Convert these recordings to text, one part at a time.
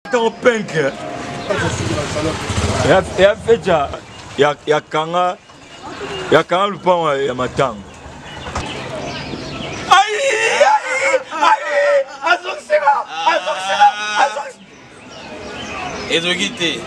Ntango penke ya fecha ya kanga ya kanga lupango ya matango. Ezoki te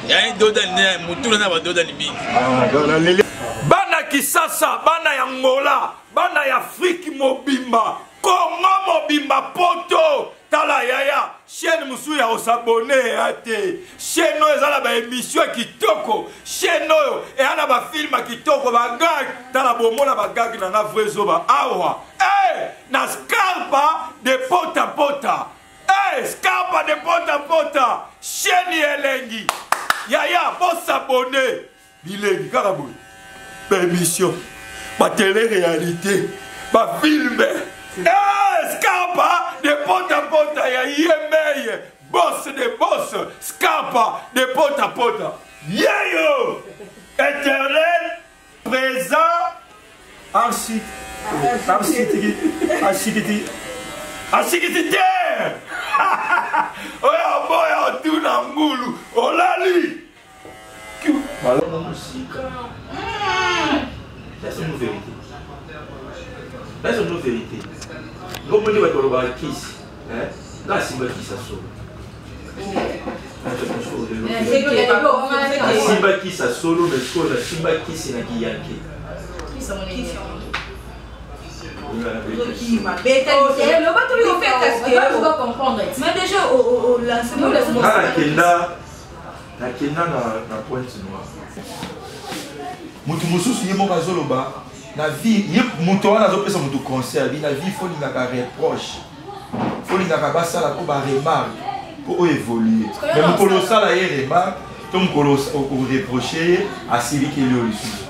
yaye dodani ne motuna na badodani mingi. Bana Kisasa, bana ya Ngola, bana ya Afrique mobimba, Congo mobimba, poto tala yaya chaîne mosusu ya kosabone eya te. Chaîne oyo eza na baémission ya kitoko, chaîne oyo eya na bafilme ya kitoko, bagag. Tala bomona bagag na nga vrai zoba awa. Hey, na Scarpa de pota pota. Hey, Scarpa de pota pota, chaîne ya elengi yaya, bosabone bilengi kaka boye, baémission, batele réalité, bafilme. Hey, Scarpa de pota pota ya yemeye, boss de boss, Scarpa de pota pota yeyo, éternel présent, archi architiki archikiti archikiti te oyo oboya otuna ngulu olali. Mosika. C'est une vérité. C'est une vérité. Ngomoni bato balobaka kisi. Nga asimba kisi ya solo. Nasimba kisi ya solo, mais sikoyo nasimba kisi na kiyanke. Nga nakenda na Pointe Noire. Moto mosusu ye moko azoloba na vie ye, moto wana azopesa moto conseil abi na vie folingaka reproche, folingaka basala ko baremarque mpo oyo évolue. Mais mokolo osala ye remarque to mokolo oreproche ye, asilikeli yo lisusu.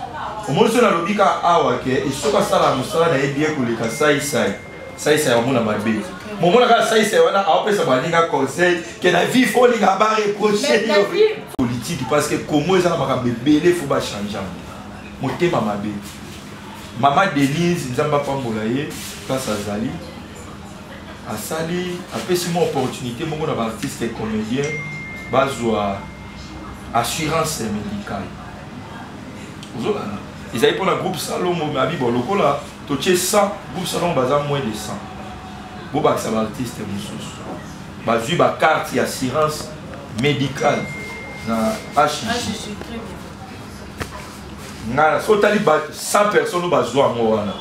Omoni so nalobi kaka awa ke esoki asala mosala na ye bien koleka saisai, saisai amona mabe. Momona kaka saisai wana aopesa baninga conseil ke na vie fo olinga bareproche yo. Politique, parce que Congo eza na makambo ebele, fo bachange yango. Motema mabe. Mama Denise, Nzambe apambola ye place azali, asali apesi mwa opportunité moko na baartiste comédien bazwa assurance médicale. Ozolanda ezali mpona groupe Salongo, me abi bo lokola totie 100, groupe Salongo baza moins de 100, bobakisa baartiste mosusu bazwi bacarte ya assurance médicale na HG. Nga so otali ba 100 personnes oyo bazwa yango wana,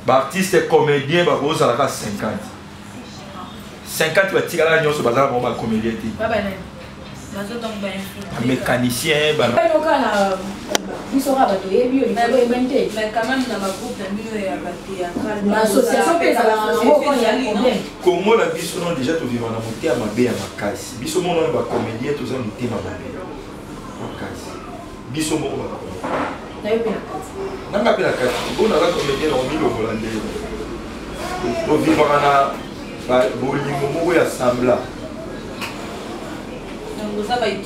baartiste comédien bakozalaka 50 50, batikalaka nyonso bazala bango bacomédien te, bamécanicien. Biso kaka bato oyebi yo likolo oyebani te. Association mpe ezalaka nango ya problème. Kongo na biso no déjà tovivaka na motema mabe ya makasi. Biso moko wana bacomédien toza mitema mabe makasi, biso moko bacomédien. Nayo mpe na kati. Nanga mpe na kati mpo naza comédien na komilongola nde tovivaka na bolingo moko ya sembla.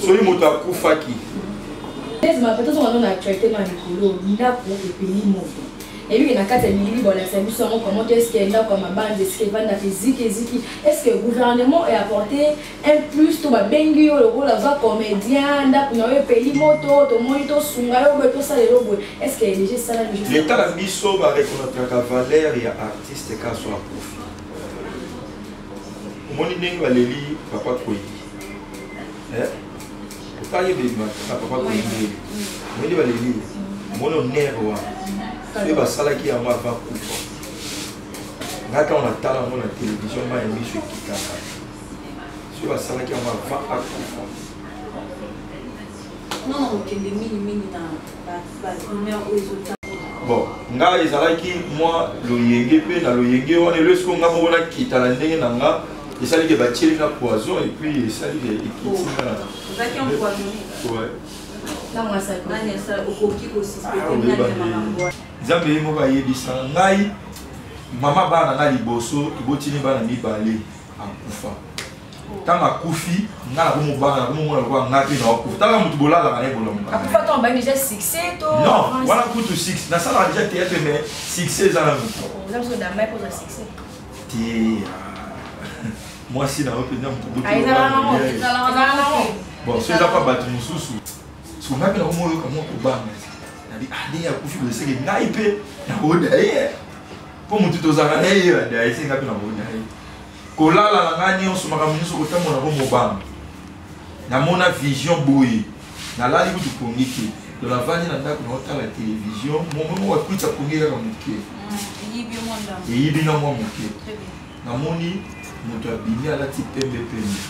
Soki moto akufaki tozonga no na actualité na likolo, ndako epeli moto. Eyebi na kati ya bilili bolakisa biso yango, comment est ce que ndako ya mabandi esika evandaka eziki eziki? Est ce que gouvernement eapporte un plus to babengi yo lokola oza comédien, ndako na yo epeli moto, tomoni tosunga yo boye, tosala yo boye? Est ce que déjà esalami? Leta na biso bareconnaîtraka valeur ya artiste ka so akufi. Omoni ndenge baleli papa Koyi, otali na papa Koyi, omoni baleli, omoni honneur wana soki basalaki yango avant kufa. Ngai ntango natala yango na télévision, mai ya miso ekitaka. Soki basalaki yango avant akufa. Okende mingimingi na barumeur oyo ezota. Bon, ngai ezalaki mwa loyenge mpe na loyenge wana elo esiko nga moko nakita na ndenge na nga, esaliki batieli nga poison et puis esaliki ekiti nga na Ozalaki empoisonné? Ouais. Na mwasi. Nani asala? Okoki kosuspecte nani ya makambo wana? Nzambe ye moko ayebisa ngai. Mama bana na ngai liboso, tobotini bana mibale, akufa. Ntango akufi, ngai nakomobanga, nakomomona lokola ngai mpe nakokufa. Tala motu bolalaka na ye, bolamuka. Akufa ntango bayi déjà succès to? Non, wana kutu succès, nasalaka déjà théâtre, mais succès eza na motu Oza biso damai mpo oza succès. Te. Mwasi na yo mpenza moto Ah, ezalaka nango, ezalaka nango. Bon, so eza pa bato mosusu, soki ngai mpe nakomoyoka mwa kobanga, nabi ah, ndenge akufi boye, seke ngai mpe nakoda ye, mpo motu tozalaka na ye ye ada ye, seke ngai mpe nakoda ye. Kolala na ngai nyonso, makambo nyonso, kotambola ko mobanga, namona vision boye, nalali kutu pongi te. Donc navandi na ndako, naotala télévision, momo moko akwitisa pongi kaka moke, eyibi nga mwa moke, namoni moto abimi alati pembe pembe.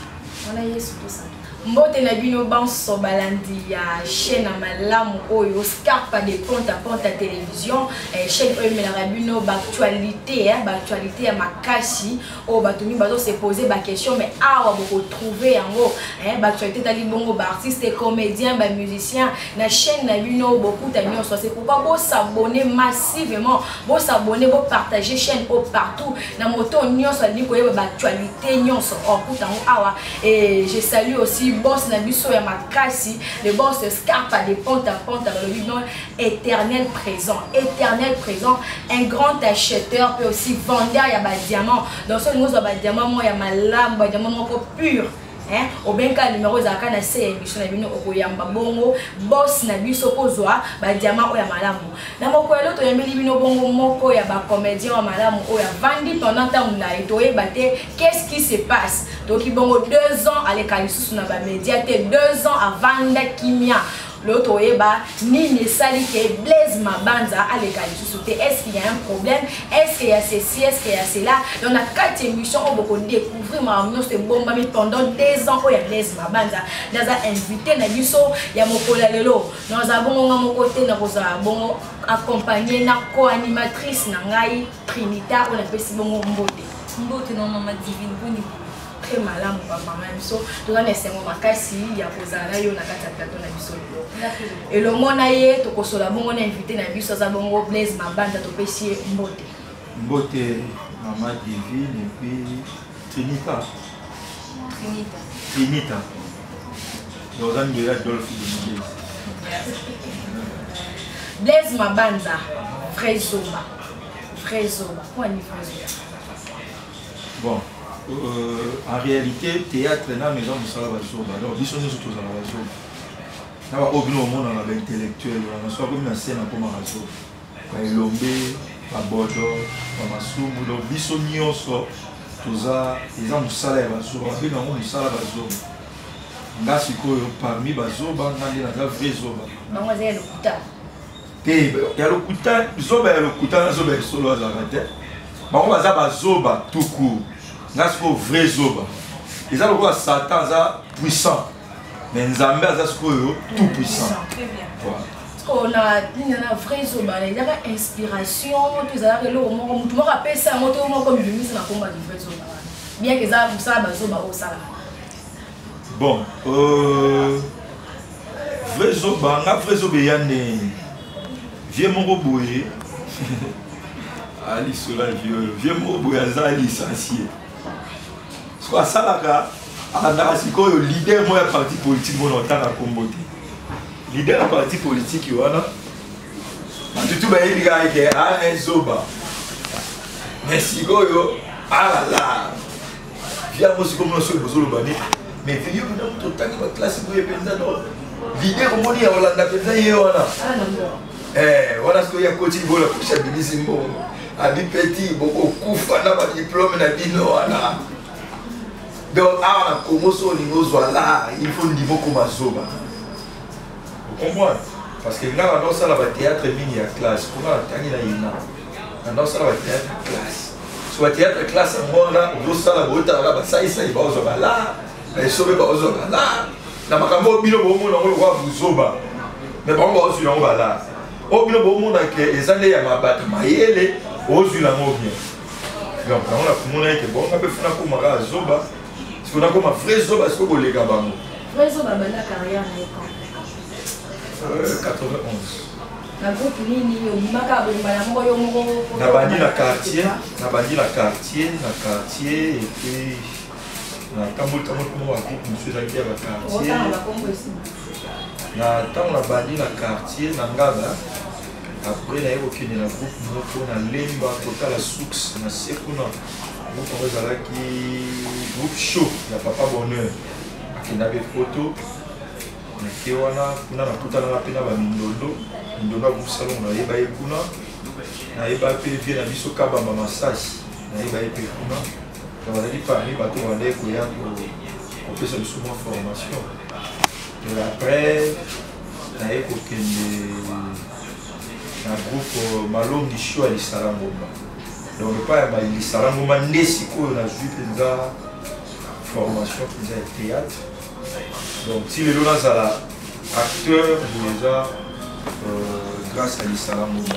Wana Yesu tosala. Mbote na bino banso balandi ya chaîne ya malamu oyo Scarpa de Ponta Ponta Télévision, chaîne oyo emelaka bino baactualité, baactualité ya makasi oyo bato mingi bazo se poser ba question, mais awa bokotrouve yango, baactualité etali bongo baartiste, comédien, bamusicien na chaîne na bino bokuta nyonso. C'est pourquoi bosabonner massivement, bosabonner, bopartager chaîne oyo partout na moto nyonso alingi koyeba baactualité nyonso okuta yango awa. Et je salue aussi boss na biso ya makasi, le boss Scarpa de Ponta Ponta, balobi non, éternel présent, éternel présent, un grand acheteur pe aussi vendeur ya ba diamant. Donc so lingo ba diamant mo ya malamu, ba diamant moko pur, hein, obenka numéro ezalaka na se ya émission na bino, okoyamba bongo boss na biso kozwa ba diamant oyo ya malamu. Na mokolo lelo toyambeli bino bongo moko ya ba comédien ya malamu oyo avandi pendant ntango na ye, toyeba te qu'est-ce qui se passe. Toki bongo 2 ans aleka lisusu na ba média te, 2 ans avanda kimia. Lelo toyeba nini esali ke Blaise Mabanza aleka lisusu te. Est-ce qu'il y a un problème? Est-ce qu'il y a ceci? Est-ce qu'il y a cela? Donc na kati émission oyo bokodécouvrir makambo nyonso ebombami pendant 2 ans oyo ya Blaise Mabanza. Naza invité na biso ya mokolo ya lelo, naza bongo nga moko te, nakozala bongo accompagné na co-animatrice na ngai Trinita oyo napesi bongo mbote. Mbote na mama Divine, boni? Très malamu bamama na biso, toza na esengo makasi ya kozala na yo na kati ya plateau na biso lelo. Elongo na ye tokosola bongo na invité na biso, aza bongo Blaise Mabanza, topesi ye mbote. Mbote mama Divine et puis Trinita. Trinita. Trinita. Oza ndelo Adolphe Dominguez. Blaise Mabanza, vrai zoba. Vrai zoba. Pourquoi ni vrai zoba? Bon, en réalité, théâtre na maison mosala bazoba. Donc biso nyonso tozala bazoba. Na ba oyo bino bomonaka ba intellectuel wana, so akomi na scène akomaka zoba. Ba Elombe, ba Bodo, ba Masumu, donc biso nyonso toza, eza mosala ya bazoba, babenga yango mosala bazoba. Nga sikoyo parmi bazoba, nga nde naza vrai zoba. Bango aza ya lokuta. Te, ya lokuta, zoba ya lokuta na zoba ya solo azalaka te. Bango baza bazoba tout court. Nga sikoyo vrai zoba. Eza lokola Satan aza puissant, mais Nzambe aza sikoyo tout puissant. Très bien. Voilà. Parce na nini na vrai zoba ezalaka inspiration to ezalaka eloko moko motu moko apesa yango to moko mibimisa na komba du vrai zoba wana, bien que eza mosala bazoba oyo osalaka. Bon, vrai zoba, nga vrai zoba eya ndenge vie moko boye alisola vie oyo, vie moko boye aza licencié, siko asalaka alandaka sikoyo leader moko ya parti politique mona otanga kombo te, leader ya parti politique wana batutu bayebi kaka ke a zoba, mais sikoyo alala vie yango sikoyo mona soki bozoloba nini, mais vie yo mpena moto otangi baklase boye mpenza, donc leader omoni ya kolanda mpenza ye wana. Wana sikoyo ya koti bola kusa bimisi mbongo, abi peti bokokufa na badiplome na bino wana. Donc awa na Congo so olingi ozwa la, il faut ndima okoma zoba, ocomprendre? Parce que nga nanda osala bathéâtre mingi ya classe, mpo nga natangi na ina, nanda osala bathéâtre classe, so bathéâtre classe yango wana ozosala boyotalaka basalisai baozwa bala baesobe baozwa bala na makambo oyo bino bomona yango lokola buzoba, mais bango baozwi yango bala oyo bino bomona ke eza nde ya mabata mayele, ozwi yango bien. Donc yango nakomona ete bon, nga mpe funa koma kaka zoba, siko nakoma vrai zoba, siko koleka bango. Vrai zoba banda carrière na ye quand? 91. Na groupe nini obimaka bombala moko yo moko? Nabandi na quartier, nabandi na quartier, na quartier, et puis natamboli tamboli mpo bagroupe mosusu ezalaki ya baquartier. Na ntango nabandi na quartier na Ngaba, après naye kokende na groupe moko na Lemba, kotala Soux na se kuna. Groupe yango ezalaki groupe show ya Papa Bonheur. Akendaki poto. Nake wana kuna nakutanaka mpe na bamindondo mindondo ya groupe salongo nayeba ye kuna nayeba mpe vie na biso kabamba masasi nayeba ye mpe kuna donc bazalaki parmi bato bandaki koya kopesa biso mwa formation. Et après naye kokende na groupe Malongi show ya Lisala Ngomba. Donc epai ya Lisala Ngomba nde sikoyo nazwi mpenza formation mpenza ya théâtre. Donc ti lelo nazala acteur boye eza grâce à Lisala Ngomba.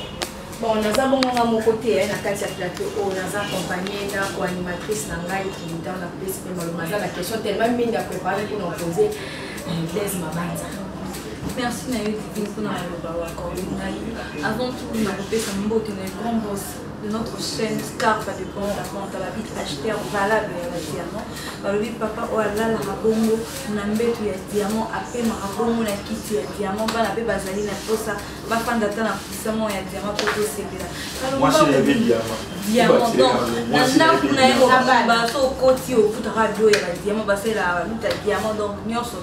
Bon, naza bongo nga moko te na kati ya plateau oyo, naza accompagné na co-animatrice na ngai Trinita. Na kopesi mpe maloba, aza na question tellement mingi ya préparé mpona opose Blaise Mabanza. Merci na yo Divine mpona maloba oaccorde ngai. Avant tout, nakopesa mbote na grand boss de notre chaîne Scarpa de Pente à Pente, babi acheteur valable ya badiamant. Balobi papa oyo alalaka bongo na mbeto ya diamant, apemaka bongo na kiti ya diamant. Bana mpe bazali na posa bafanda ata na puissament ya diamant mpo tosepela. Mwasi na ye diamant. Diamant, donc na ndako na ye mobimba, so okoti okutaka bio ya badiamant, basalelaka baluta diamant, donc nyonso.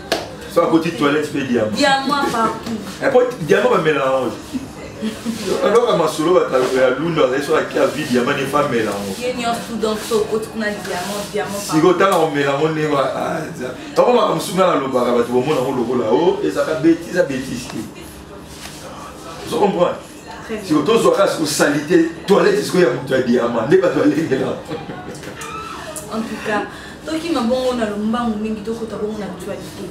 So akoti toilette mpe diamant. Diamant partout. Epo diamant bamelaka yango. Aloka masolo bato ya lunda azali so ake avi diamant ne fa mela yango. Ye nyonso, donc so okoti kuna diamant, diamant. Sikoyo ntango akomela yango ndenge tango makambo mosusu nga nalobaka bato bomona yango lokola o ezalaka bêtise, eza bêtise te. Ozo comprendre? Sikoyo tozwaka sikoyo salite toilette sikoyo ya moto ya diamant nde bato balengela. En tout cas, tokima bongo na lombangu mingi, tokota bongo na actualité.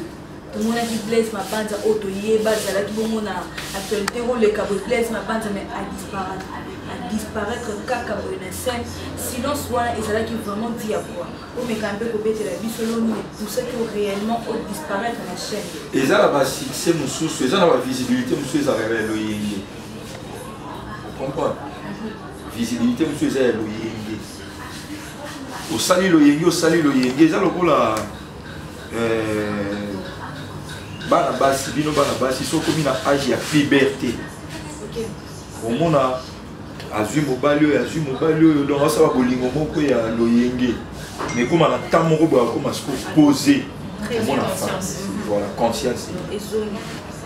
Tomonaki Blaise Mabanza oyo toyeba azalaki bongo na actualité koleka boye. Blaise Mabanza mais adisparaître, adisparaître kaka boye na scène. Silence wana ezalaki vraiment dit ya quoi? Omeka mpe kobetela biso loni epusaki réellement odisparaître na chaîne. Eza na basuccès mosusu, eza na bavisibilité mosusu ezalaka ya loyenge. Comprendre? Visibilité mosusu eza ya loyenge. Osali loyenge, osali loyenge, eza lokola bana basi, bino bana basi soki okomi na age ya puberté, omona azwi mobali oyo, azwi mobali oyo, donc asala bolingo moko ya loyenge, mais ekóma na temps moko boye akóma siko posé, omona voilà conscience.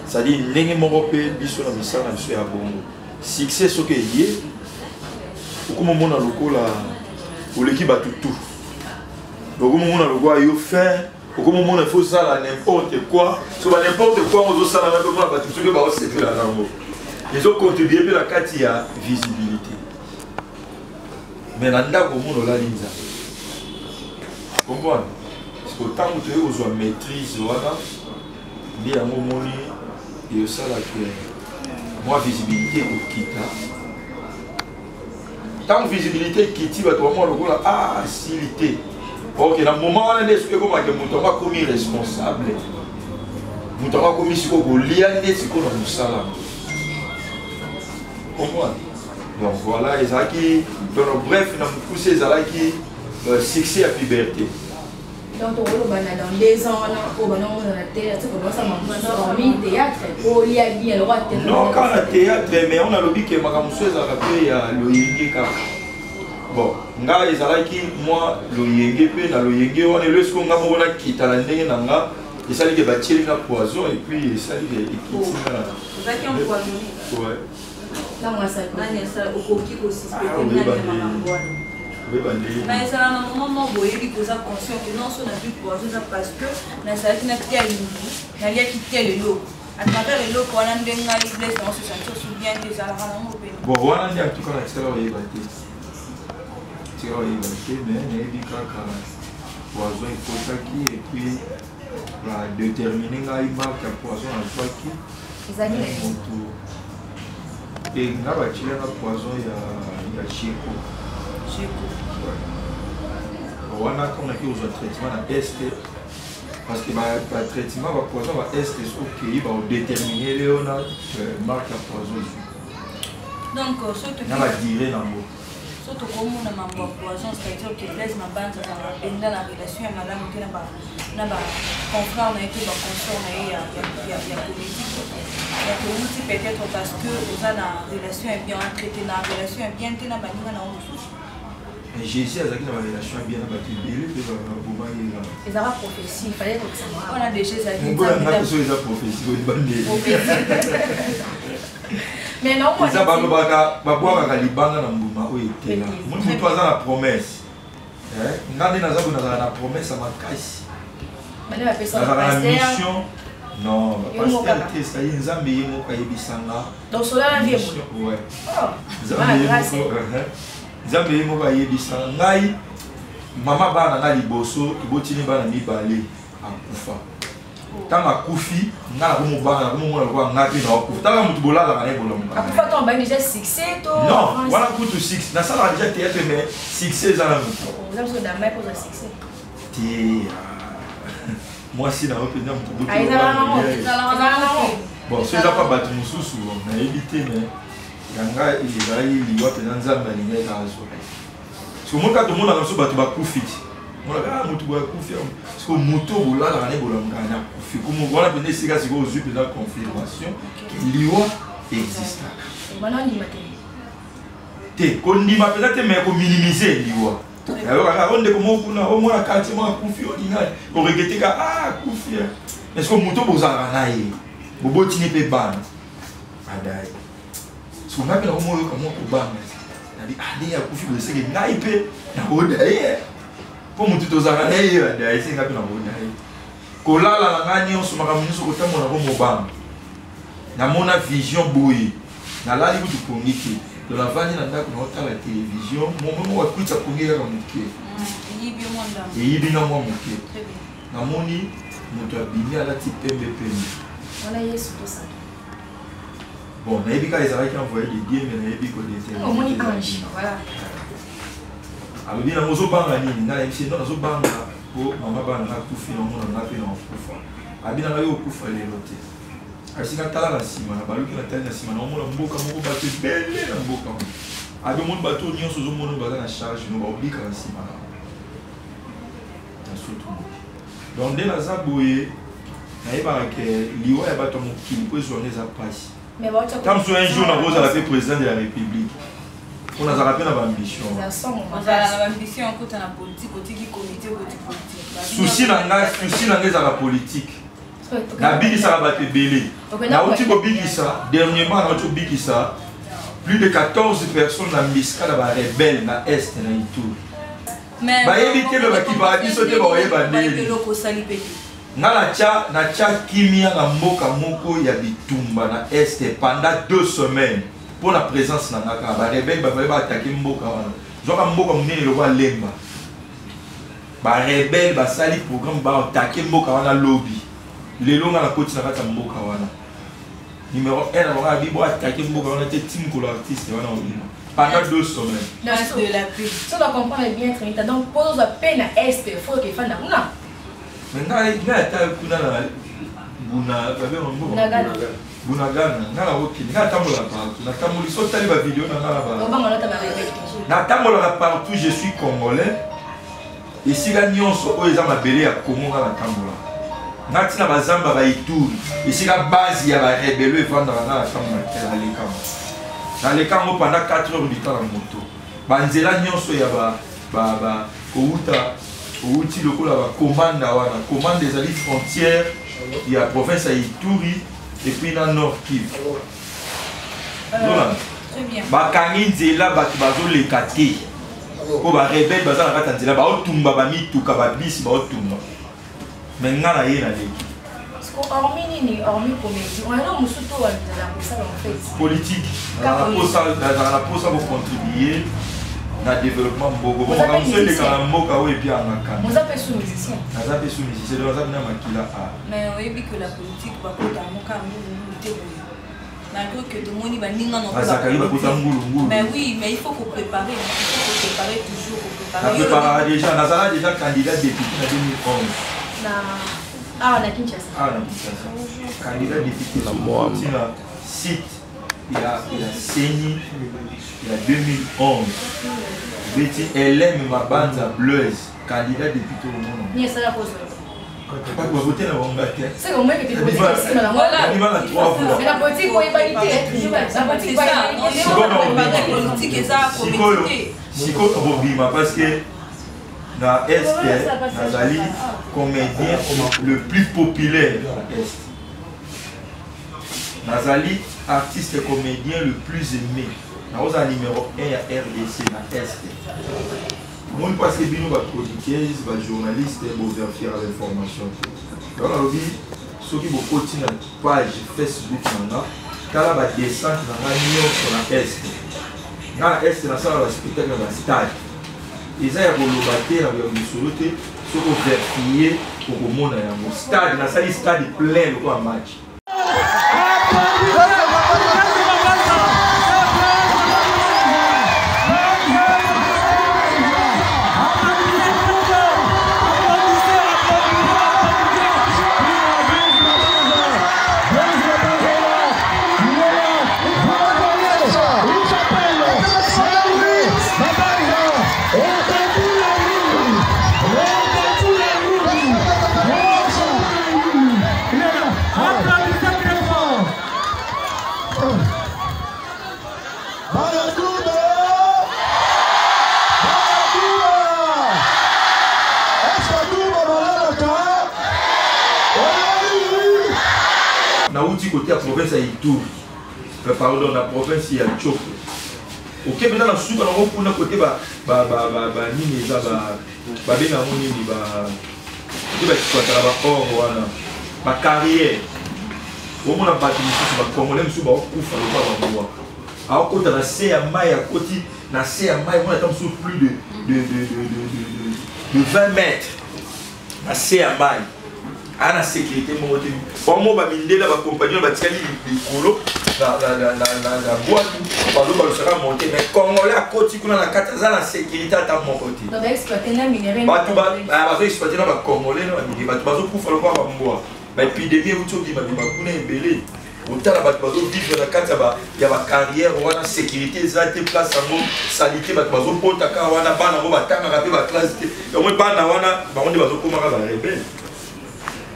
C'est-à-dire ndenge moko mpe biso na misala na biso ya bongo, succès soki eye, okóma omona lokola oleki bato tout, okóma omona lokola yo fin, okóma omona il faut osala n'importe quoi. So ba n'importe quoi ngo ozosala na mpe omona bato soki baosepela nango, ezocontribue mpe na kati ya visibilité. Mais na ndako omona olali nzambe, comprendre? Parce que ntango toyei kozwa maîtrise wana nde yango omoni eyosalaka mwa visibilité ekokita. Ntango visibilité ekiti, bato bamwa lokola ah asili te. Ok, na moment wana nde soki ekomake moto yango akomi responsable, moto yango akomi sikoyo kolia nde sikoyo na mosala, comprendre? Donc voilà, ezalaki, donc bref na mokuse, ezalaki succès ya puberté. Donc tokoloba na dans 2 ans wana oyo banaomona te hormis théâtre olia bien lokwa te? Non, kaka na théâtre, mais on alobi ke makambo mosusu ezalaka mpe ya loyenge kaka. Bon, ngai ezalaki mwa loyenge mpe na loyenge wana elo esiko nga moko nakita na ndenge na nga, esali ke batieli nga poison et puis esali ke ekiti nga. Ozalaki empoisonné? Ouais. Na mwasi? Nani okoki kosuspecte nani na makambo wana? Mais ezala na moment moko boyebi koza conscient que non, so nazwi poison eza parce que nazalaki na tel mutu, naliaki tel eloko, à travers eloko wana nde ngai Blaise nango se sentir su bien te. Ezalaka nango mpe? Bon, wana nde en tout cas natikala koyeba te, tikala koyeba te, mais nayebi kaka poison ekotaki et puis badétermine ngai marque ya poison nazwaki. Ezali motu e nga batielanga poison ya Jeko. Jeko. Wana ntango naki kozwa traitement na Est, parce que batraitement bapoison ba Est, soki okei baodétermine leo na marque ya poison ezwi. Donc na badire nango. So tokomona mambo ya poison, c'est-à-dire que Blaise Mabanza azalaka mpenza na relation ya malamu te na baconfrère na ye to baconsort na ye ya comédie ya towuti, peut-être parce que oza na relation ya bien, traité na relation ya bien te na baninga na yo mosusu. Mais Jésus azalaki na barelation ya bien na bato ebele mpe babomaki ye kaka. Ezalaka prophétie, il fallait kokisa mwa. Wana déjà ezalaki Ngola nga mpe soki eza prophétie oyeba nde. Mais na omona Eza balobaka babwakaka libanga na mbuma oyo etela. Moni moto aza na promesse. Eh, nga nde naza boye nazalaka na promesse ya makasi. Bande bapesa Nazalaka na pasteur. mission. Non, Yo moko pasteur kaka. te, c'est Nzambe ye moko ayebisa nga. Donc sola na vie Mission, ouais. Oh. Nzambe ye grâce. moko, Nzambe ye moko ayebisa ngai mama bana na liboso tobotini bana mibale akufa ntango akufi ngai nakomobanga nakomomona lokola ngai mpe nakokufa tala motu bolalaka naye bolamuka Akufa to ba déjà succès to. non wana kutu succès nasalaka déjà théâtre mais succès eza na motu Oza biso damai pour succès. te mwasi na yo mpenza motu Ah, ezalaka nango. Ezalaka nango. Bon so eza mpa bato mosusu bon nayebi te mais ya ngai ezalaki liwa mpenza Nzambe alingaki kaka azwa. Parce que moi kaka tomonaka biso bato bakufi ti monaka ah motu boye akufi parce que moto bolalaka ne bolamukaka na akufi komo wana mpenza esika sikoyo ozwi mpenza confirmation ke liwa existaka. Wana ndima te. Te kondima mpenza te mais kominimize liwa. Nayokaka o ndeko moko kuna omona quartier moko akufi olinga oregrete ka ah akufi est-ce que moto bozalaka na ye bobotini mpe bana adai so ngai mpe nakomoyoka mwa kobanga nabi ah ndenge akufi boye seke ngai mpe nakoda ye mpo motu tozalaka na ye adai se ngai mpe nakoda ye kolala na ngai nyonso makambo nyonso kotambola nakomobanga namona vision boye nalali kutu pongi te to navandi na ndako naotala télévision momo moko akwitisa pongi kaka moke eyibi nga mwa moke namoni moto abimi alati pembe pembe Wana Yesu to saki. Bon nayebi kaka ezalaki envoyé de Dieu mais nayebi Omoni kodéterminer ange. Voilà. alobi nango ozobanga nini ngai nayebisi no nazobanga po mama bana nga akufi namona nga mpe na okufa abi nanga yo okufa lelo te abisi nga tala na nsima na baluki natali na nsima naomona mboka moko bato ebele na mboka moko abi omoni bato oyo nyonso ozomona oyo baza na charge no baobika na nsima na na sutu moki donc nde naza boye nayebaka ke liwa ya bato ya mokili mpo ezwanga eza mpasi. Mais ba tia Ntango mosusu un jour nakozala mpe président de la république mpo nazalaka mpe na baambition. Eza somo Ozala na makasi. baambition okota na politique otiki comité okoti politique. Souci na ngai ezalaka politique. Nabikisaka bato ebele. Nauti kobikisa dernièrement nauti kobikisa plus de 14 personnes na miska na barebelle na est na Ituri. Bayebi te me bakipaka biso te bakoyeba ndenge. Eloko osali mpe te. Nga natya kimia na mboka moko ya bitumba na est pendant 2 semaines mpo na présence na nga kaka barebelle bafale baattaquer mboka wana zwaka mboka monene lokola Lemba. Barebelle basali programme baattaquer mboka wana lobi lelo nga nakoti na kati ya mboka wana numéro 1 na bango abi bo attaquer mboka wana te ti mokolo artiste wana obima pendant 2 semaines. Place de la paix. So na comprendre bien Trinita donc po ozwa pe na est faut que efanda kuna. Mais ngai ata kuna na Buna babenga mboka Bunagana. Bunagana ngai nakokende ngai natambolaka partout natamboli so otali bavideo na ngai na ba Obanga nota ba rebelle. natambolaka partout je suis congolais esika nyonso oyo eza mabele ya Congo ngai natambolaka ngai ntina bazamba ba Ituri esika base ya barebelo evandaka ngai natambolaka te nalekango nalekango pendant 4 heures du temps na moto banzela nyonso ya ba kouta outi lokola bakomanda wana komanda ezali frontière ya province ya Ituri et puis na Nord Kivu. Zolanda. Très bien. Bakangi nzela bato bazoleka te mpo barebele baza na kati ya nzela baotumba bamituka babisi baotumba me nga na ye naleki. Parce que hormis nini hormis comédie on a mosusu to wazala kosala en fait. Politique nazala na mposa kocontribue na développement mboka Oza makambo mpe mosusu eleka na musicien. mboka oyo epi angakana Oza mpe sous musicien. naza mpe sous musicien donc naza mpena makila a Mais oyebi que la politique bakota yango kaka ngulungulu te boye malgré que tomoni baninga na Bazakari bakota ngulungulu. Mais oui, mais il faut kopréparer, il faut kopréparer toujours kopréparer. Napréparaka déjà nazala déjà candidat député na 2011. Na awa na Kinshasa. Awa na Kinshasa candidat député Na Moamba. ntina site ya CENI ya 2011 beti Hélène Mabanza Blaise candidat député omona Ni esala kozwa. bato bavote na bango te. C'est que moi que tu politique nsima nango. Voilà. Abima na trois voix. Mais la politique oyebani te toujours la politique C'est ça. bayebani te. Sikoyo na Préparer obima. politique eza Sikoyo comité. Sikoyo tokobima parce que na Est nazali comédien le plus populaire na Est. Nazali artiste comédien le plus aimé. Nakozala numéro 1 ya RDC na Est. Omoni parce que bino ba chroniqueuses, ba journalistes boverifiaka ba information te. Donc nalobi soki bokoti na page Facebook na nga, tala ba descente na nga nyonso na Est. Nga na Est nasala ba spectacle na ba stade. Eza ya koloba te na ya lisolo te, soki overifie okomona yango. Stade nasali stade plein lokola match. Nauti kote ya province ya Ituri, pardon, na province ya Tshopo. Oke mpenza na suka nango kuna kote banini eza babenga yango nini kote baexploitaka baor wana bacarrière, omona bato mosusu bacongolais mosusu baokufa lokola bambwa, aokota na se ya mai, akoti na se ya mai, omona ata mosusu plus de 20 mètres na se ya mai, aa na sécurité moko te. Bango bamindele bacompagnon batikali likolo na bwatu, bazobalusaka monte, mais congolais akoti kuna na kati, aza na sécurité ata moko te. Bato bazoexploite na bacongolais na bamindele, bato bazokufa lokola bambwa, baépidémie euti obimabima kuna ebele. Otala bato bazovivre na kati ya bacarrière wana, sécurité eza te, place yango salite, bato bazopota kaka wana, bana yango batangaka mpe baklasse te, yango bana wana bango nde bazokomaka barebele.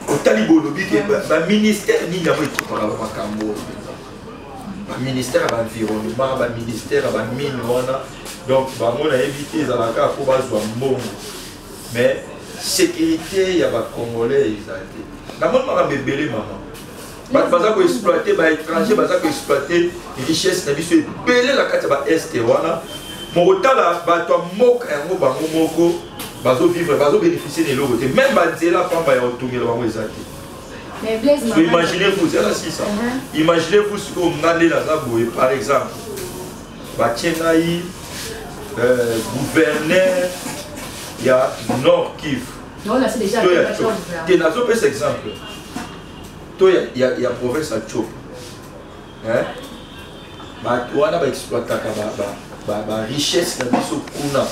Otali bolobi ke baministère nini yango ekipaka makambo mpenza, baministère ya baenvironnement, baministère ya bamine wana, donc bango nayebi te, ezalaka mpo bazwa mbongo, mais sécurité ya bacongolais eza te. Namoni makambo ebele mama, bato baza koexploite, baétranger baza koexploite richesse na biso ebele na kati ya baeste wana. Mokotala bato ya mboka yango bango moko bazovivre, bazobénéficie na eloko te, même banzela pamba ya kotongela bango eza te. So imaginez-vous, zela sisa, imaginez-vous sikoyo nga nde naza boye, par exemple batie ngai gouverneur ya Nord Kivu te, nazopesa exemple to ya province ya Tshopo, bato wana baexploitaka barichesse na biso kuna.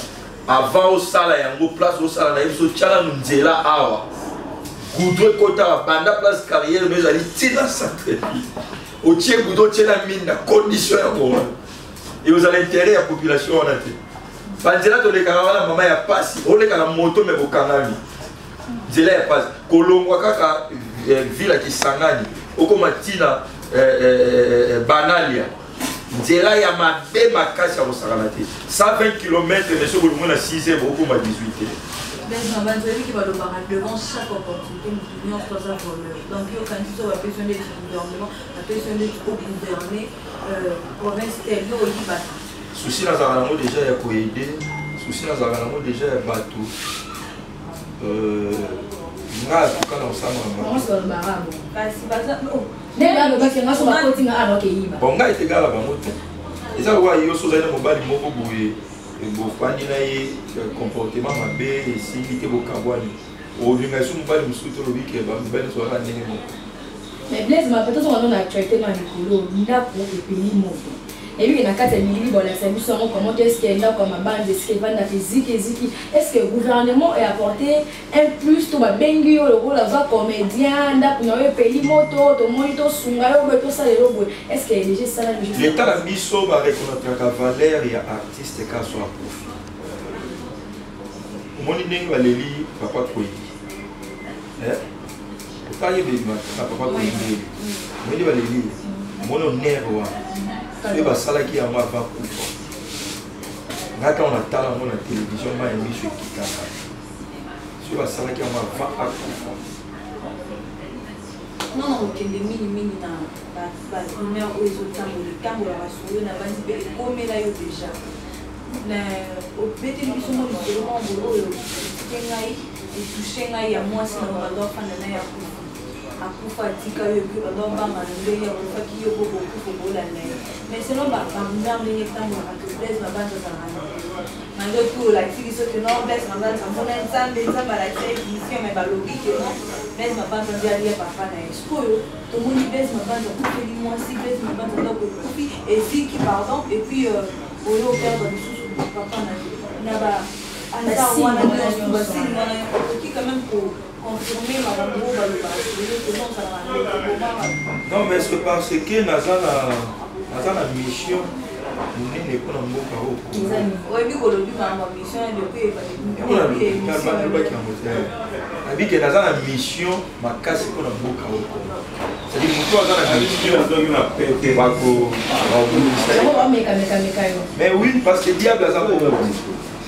Avant osala yango, place osala na ye biso, tia nanu nzela awa, goudron ekotaka banda place carrière no ezali ntina centre ville, otie goudron, otie na minda, condition yango wana ekozala intérêt ya population wana te. Banzela tolekaka wana mama ya pasi, oleka na moto me bokangami, nzela ya pasi kolongwa kaka ville ya Kisangani okoma ntina Banalia, nzela ya mabe makasi ya kosakana te, 120 km, mais soki olongwe na 6 heures bokoma 18 heures. Bazalaki balobaka devant chaque opportunité motu nyonso aza voleur. Donc yo okanisi so bapesi yo ndeti gouvernement, bapesi yo ndeti ogouverne province tel, yo oyibaka? Souci nazalaka nango déjà ya koaider, souci nazalaka nango déjà ya bato, nga atuka na kosala. Kasi baza Bon, ngai etegala bango te, eza lokola yo so ozali na mobali moko boye, bofandi na ye, comportement mabe esimbi te, bokabwani, olinga esu mobali mosusu te, olobi ke bamibali nyonso bazaka ndenge moko. Mais Blaise Mapata, tozonga na actualité na likolo, ndako epeli moto. Nayebi ke na kati ya bilili bolakisa biso yango comment est ce que ndako ya mabandi esika evandaka eziki eziki. Est ce que gouvernement eapporte un plus to babengi yo lokola oza comédien, ndako na yo epeli moto, tomoni tosunga yo boye, tosala elo boye? Est ce que déjà esalami? L'état na biso bareconnaîtraka valeur ya artiste ka so akufi. Omoni ndenge baleli papa Koyi, otali na papa Koyi ndenge omoni baleli, omoni honneur wana soki basalaki yango avant kufa. Nga ntango natala yango na télévision, mai ya miso ekitaka. Soki basalaki yango avant akufa. Non, non, okende mingimingi na barumeur oyo ezotambola, etambolaka solo na bandi mpe ekomela yo déjà. Na obeteli biso mo lisolo moko boye oyo etike ngai, etouche ngai, ya mwasi na bando afanda na ye akufa, akufa atika yo, et puis bando obanga na ndenge akufaki, yo po bokufa bolanda ye. Mais selon barumeur ndenge etambolaka ke Blaise Mabanza azalaka na malgré tout, olakisi biso ke non, Blaise Mabanza amona Nzambe, Nzambe alakisa ye vision, mais balobi ke non, Blaise Mabanza nde alia papa na ye. Sikoyo tomoni Blaise Mabanza akufeli mwasi, Blaise Mabanza ndako ekufi, eziki, pardon, et puis oyo operdre lisusu papa na ye na ba hasard wana nyonso, basili wana, okoki quand même ko confirmer makambo oyo balobaka sikoyo ke non, ozalaka ndeko bomaka? Non, mais c'est parce que naza na mission monene mpona mboka oyo. Oyebi kolobi makambo ya mission depuis. Nalobaki yango te, nabike naza na mission makasi mpona mboka oyo. C'est-à-dire moto aza na mission, bakobundisa. Bamekameka yo. Mais oui, parce que diable aza bongo.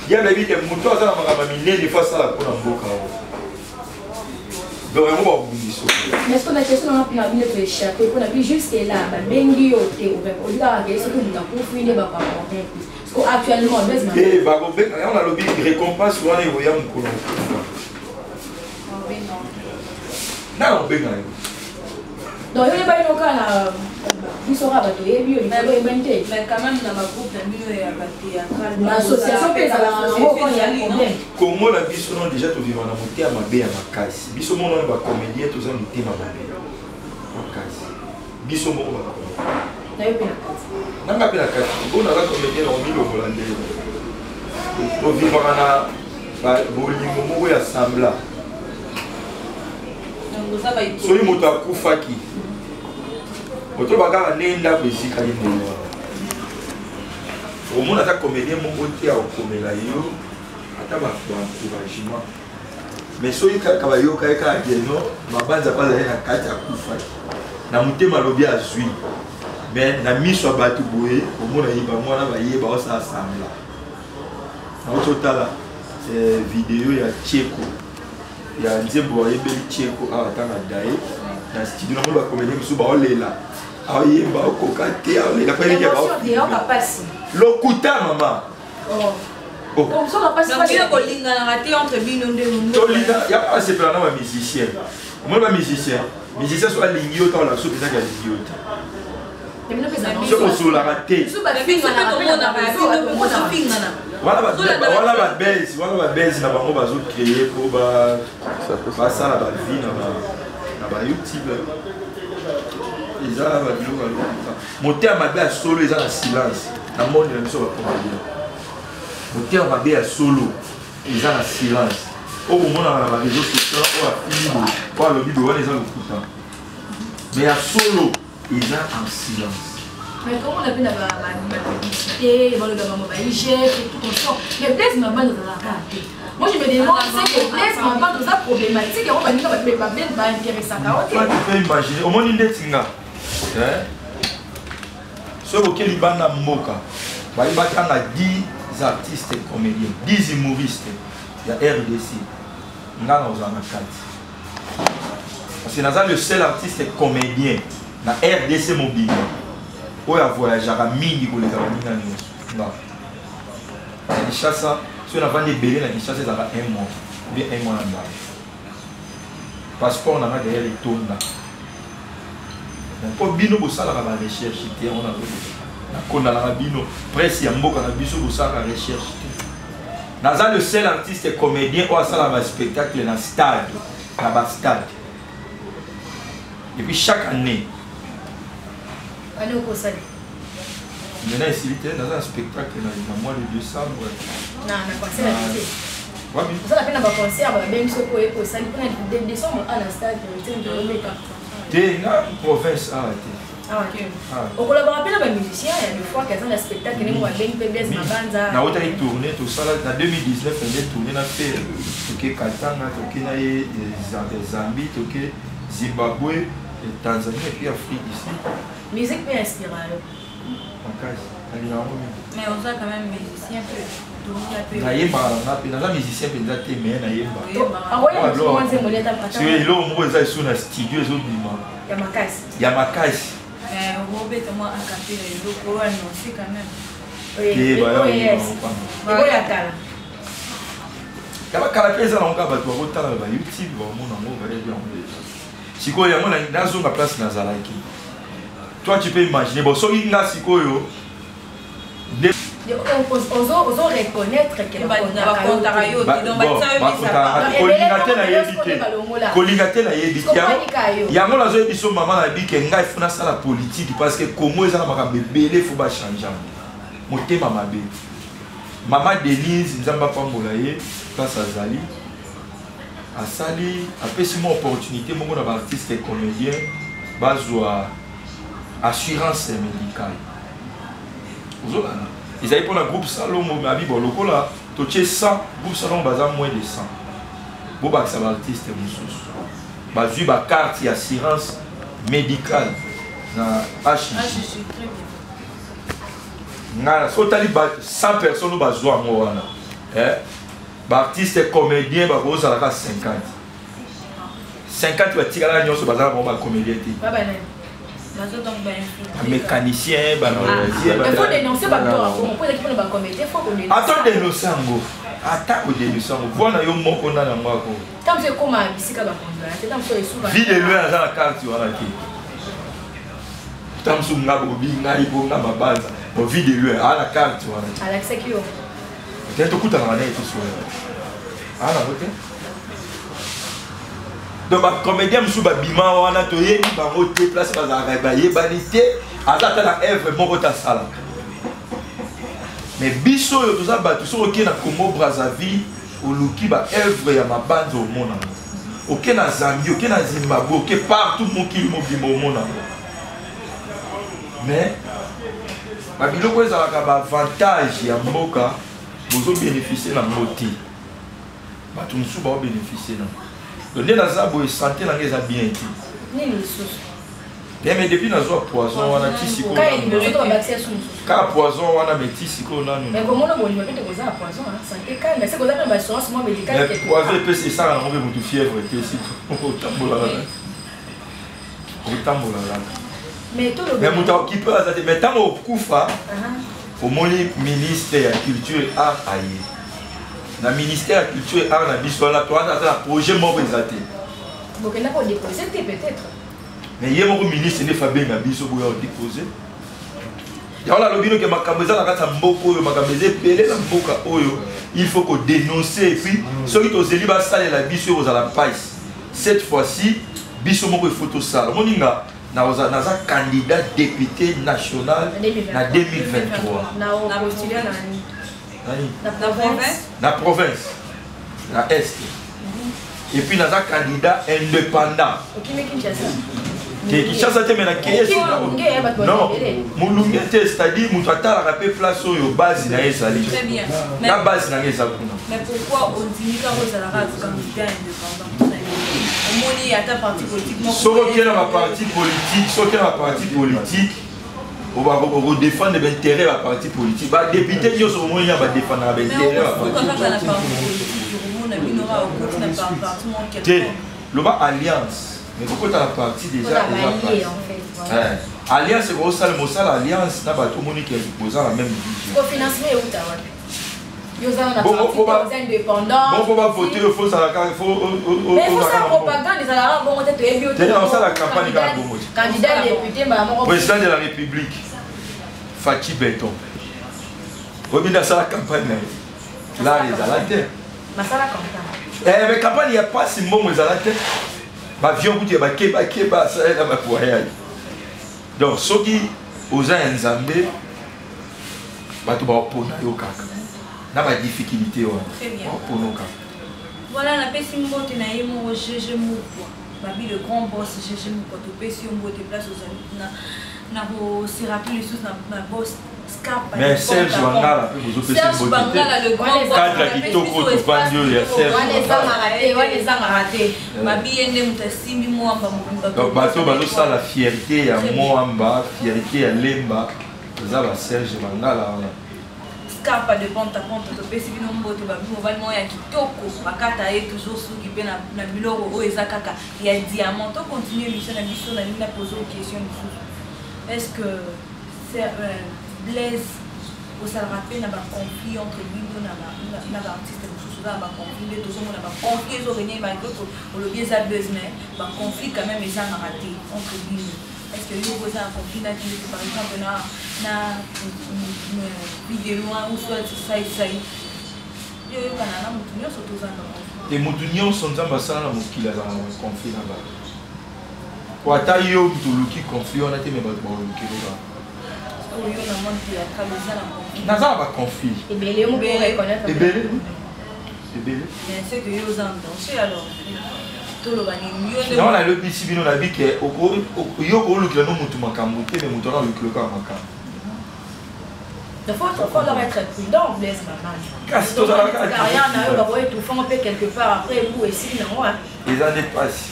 Diable ayebi ke moto aza na makambo ya minene, fo asala mpona mboka oyo, donc yango babundisa. Mais ce que la question nanga mpona bino toéchappe mpona bi jusque là babengi yo te, olikaka ke soki moto akufi nde bakoapporter plus, parce que actuellement Blaise te bakobenga yango. Nalobi récompense wana ekoya mokolo mokufa nana kobenga yo. Donc yo oyebani no kaka na biso kaka bato oyebi yo likolo, oyebani te. Mais quand même na bagroupe na bino ya bathéâtral. Association mpe ezalaka nango quand ya problème. Kongo na biso no déjà tovivre na motema mabe ya makasi. Biso moko nano bacomédien toza mitema mabe makasi, biso moko bacomédien. Na yo mpe na kati. Nanga mpe na kati mpo naza comédien na komilongola nde tovivaka na bolingo moko ya semblant. Soki moto akufaki, otoloba kaka ndenge ndako esikali ndenge wana, omona ata comédien moko te akokomela yo ata baencouragement. Mais soki kaka bayoka ye kaka keno Mabanza mpe azali na kati, akufaki, na motema alobi azwi, mais na miso ya bato boye omona ye bango wana bayeba osala semblant. Nauti otala video ya Tieko, ya nzembo ayembeli Tieko awa ntango adaye na studio. Namoni bacomédien mosusu baolela, aoyemba okoka te, aolela po eleki. Eyoka pasi. Lokuta mama. Bino kolinganaka te entre bino nde? Tolinga yango, asepela na bamusicien. Omoni bamusicien, musicien so alingi yo, ntango so mpezaki alingi yo te, soki osololaka te. Wana babase, wana babase na bango bazocréer mpo basala bavie na baYouTube. Eza babiloko ya lokuta. Motema mabe ya solo eza na silence na monde na biso bacomédien. Motema mabe ya solo eza na silence. Oyo bomonaka na baréseau social, oyo afili boye, oyo alobi boye, wana eza lokuta. Mais ya solo eza en silence. Mais comment on appelle la publicité, baloba bango ba IGF et tout consort, mais Blaise Mabanda ozalaka te. Moi je me demande, c'est que Blaise Mabanda oza problématique, yango baninga baintéressaka o te. Tu peux imaginer, omoni ndeti nga, soki oke libanda mboka, bayi batanga 10 artistes comédiens, 10 humoristes ya RDC, nga na ozala na kati, parce que naza le seul artiste comédien na RDC mobimba oyo avoyageaka mingi koleka baninga nyonso. Nga na Kinshasa, soki navandi ebele na Kinshasa, ezalaka un mois ou bien un mois na ndako. Passeport na nga derrière etonda mpo bino bosalaka barecherche te. Yango nakondanaka bino, presse ya mboka na biso, bosalaka recherche te. Naza le seul artiste comédien oyo asalaka baspectacle na stade, na bastade, et puis chaque année. Année okosali? Maintenant esili te, naza na spectacle na mois de décembre. Na concert ya te? Wapi? Ozala mpe na baconcert babengi soki oye osali mpona décembre a na stade te, oyobeta? Te, na province awa te. Okolobaka mpe na bamusicien ya des fois kaza na spectacle ndenge babengi mpe Blaise Mabanza. Nautaki tourné, tosala na 2019 nde tourné na mpe toke Katanga, toke na ye Zambie, toke Zimbabwe, Tanzanie et puis Afrique ici. Musique mpe inspira yo? Makasi nalingaka yango mingi. Mais oza quand même musicien mpe, toza mpe. Nayembaka na nga mpe, naza musicien mpenza te, mais nayemba. Akoyemba biso mwa nzembo nde ata Sikoyo eloko moko eza lisusu na studio ezobima. Ya makasi. Ya makasi. Mais obeta mwa acapella, eloko oyo annonce quand même. Te, baya Oyo yes. oyeba. Ekoya kala. Ya bakala mpe eza nango kaka, bato bakotala ba YouTube, bakomona yango, bayebi yango deja. Sikoyo yango nazonga place nazalaki. Toi, tu peux imaginer, bon, soki nga sikoyo nde Ozo reconnaître que bakontaka yo te, donc Bon, batia yo bakontaka misapa. te. Kolinga te nayebi te, kolinga te nayebi te. Yango nazoyebi so mama na yebi ke ngai faut nasala politique, parce que Congo eza na makambo ebele, faut bachange yango. Motema mabe. Mama Denise, Nzambe apambola ye place azali, asali, apesi mwa opportunité moko na baartiste et comédien bazwa assurance médicale. Ozolanda, ezali mpona groupe Salongo. Mais abi, bon, lokola totie 100, groupe Salongo baza moins de 100, bobakisa baartiste mosusu bazwi bacarte ya assurance médicale na HG. HG, très bien. Nga so otali ba 100 personnes oyo bazwa yango wana, eh, baartiste comédien bakozalaka 50 50, batikalaka nyonso bazala bango bacomédien te. Baba nani? Bazo donc bainfiltré. Bamécanicien, Il faut dénoncer bato bana. ya Congo mpo ezalaki mpona bacomédien, faut kodénoncer. Ata odénonce yango, ata odénonce yango, voi na yo moko nani yango ako. Ntango mosusu ekóma bisika bakonzi te, ntango mosusu esuka. Vie de loin aza na carte wana te. Ta mosusu nga bobi ngai mpo nga mabanza, bon, vie de loin aa na carte wana te. Alakisaki yo? Te, tokutanaka na ye, tosola, aa nango te. Donc bacomédien mosusu babima wana, toyebi bango te, place bazalaka bayebani te, aza ata na œuvre moko te asalaka. Mais biso oyo toza bato, soki okei na Congo Brazzaville, oluki baœuvre ya mabanza, omona yango. Oke na Zambie, oke na Zimbabwe, oke partout, mokili mobimba, omona yango. Mais babiloko ezalaka baavantage ya mboka, bozobénéficie nango te, bato mosusu baobénéficie nango. Donc nde naza boye, santé na ngai eza bien te. Nini lisusu? Te, mais depuis nazwa poison wana ti sikoyo. Kaka liboso to babakisi ya su mosusu? Kaka poison wana, mais ti sikoyo nanu. Mais komona bolima mpe te, koza na poison, santé calme, se koza mpe na baassurance mwa médicale. Mais poison epesi, esala nango mpe motu fièvre te, si otambola kaka, otambola kaka. Mais tolobi. Mais moto akokipe aza te. Mais ntango okufa, omoni ministre ya culture et art aye na ministère ya culture et art na biso wana, toaza aza na projet moko eza te. Bokenda kodépose te peut-être? Mais ye moko ministre nde fabenga biso boya odépose yango. Nalobi noke makambo eza na kati ya mboka oyo, makambo eza ebele na mboka oyo, il faut kodénoncer. Et puis soki tozeli basalela biso, ekozala mpasi. Cette fois-ci biso moko il faut tosala. Moninga, naza candidat député national na 2023. Na opostule na Nani? Na Na province. province. Na province, na Est, et puis naza candidat indépendant. Okimi Kinshasa? Te, Kinshasa te, mais nakeye. Okimi molunge, eh, bato Non. bazali. Molunge te, c'est-à-dire moto atalaka mpe place oyo base na ye ezali. Très bien. Mais, Na base na ngai eza kuna. Mais pourquoi ondimi kaka ozalaka candidat indépendant? Omoni ata parti politique moko? Soki okei na baparti politique, soki okei na baparti politique, okodéfendre baintérêt ya baparti politique. Badéputé nyonso omoni ya badéfendaka baintérêt ya Mais okosuka baparti kaka na politique. parti politique, okomona bino kaka okoti na parti moko Te. quelconque. Loba alliance, mais kokota na parti déjà Mpona eza balie parti. en fait, voilà. Eh, alliance ekosala mosala, alliance na bato omoni ke boza na même vision. Kofinancement euta wapi? Yo oza na Bon, parti bon, te, oza indépendant. Bon, mpo bavote oyo, faut ozalaka, faut Mais fosala propagande ezalaka bongo te, toyebi yo. Te, osala campagne kaka bongo te. Candidat député mbala moko. Président de la République Fatshi Béton, oyebi nde asala campagne na ye, lar ezala te. Basala campagne. Eh, mais campagne ya pasi, mbongo ezala te, bavion kutu ya bakebakeba asalela bavoyage. Donc soki oza ya Nzambe, bato baopona yo kaka na badifficulté wana. Très bien. Baopona yo kaka. Voilà, napesi mbote na ye moko GG Mokwa, babi le grand boss GG Mokwa, topesi yo mbote place ozali kuna. Na kose rappeler lisusu na boss Scarpa. Mais Serge Bangala mpe bozopesa Serge mbote te. Bangala, le grand boss. Cadre ya kitoko, tovandi oyo ya Serge. Wana ezangaka te, wana ezangaka te. Babi ye nde moto asimbi Mont Amba mobimba. Donc bato bazosala fierté ya Très bien. Mont Amba, fierté ya Lemba. Eza ba Serge Mangala wana. Scarpa de ponta ponta, topesi bino mbote, babi mobali moko ya kitoko, bakata ye toujours suki mpe na biloko oyo eza kaka ya diamant. To continue émission na biso, nalingi na pose question lisusu. Est-ce que Blaise osalaka mpe na baconflit entre bino na baartiste mosusu? Oza na baconflit nde tozomona baconflit ezorenye malgré olobi eza buzz, mais baconflit quand même ezangaka te entre bino. Est-ce que yo oza na conflit na bino, par exemple na Vie de Loin ou soit Sai Sai? Yo oyokana na motu nyonso, toza na conflit? Te, motu nyonso Nzambe asala na mokili azala na conflit na bato. Po ata yo moto oluki conflit wana te, me bato bakolukeli kaka. Oyo na monde théâtral oza na conflit? Naza na baconflit. Ebele, yo moko reconnaître. Ebele, ebele. Mais c'est que yo oza en danger, alors toloba nini? Yo nde Yango nalobisi bino, nabi ke yo koolukela no motu makambo te, me moto wana alukeli kaka makambo. Il faut alors être prudent, Blaise Maman. Kasi tozalaka Carrière na yo bako étouffer mpe quelque part après bu esili nango, hein. Eza nde mpasi.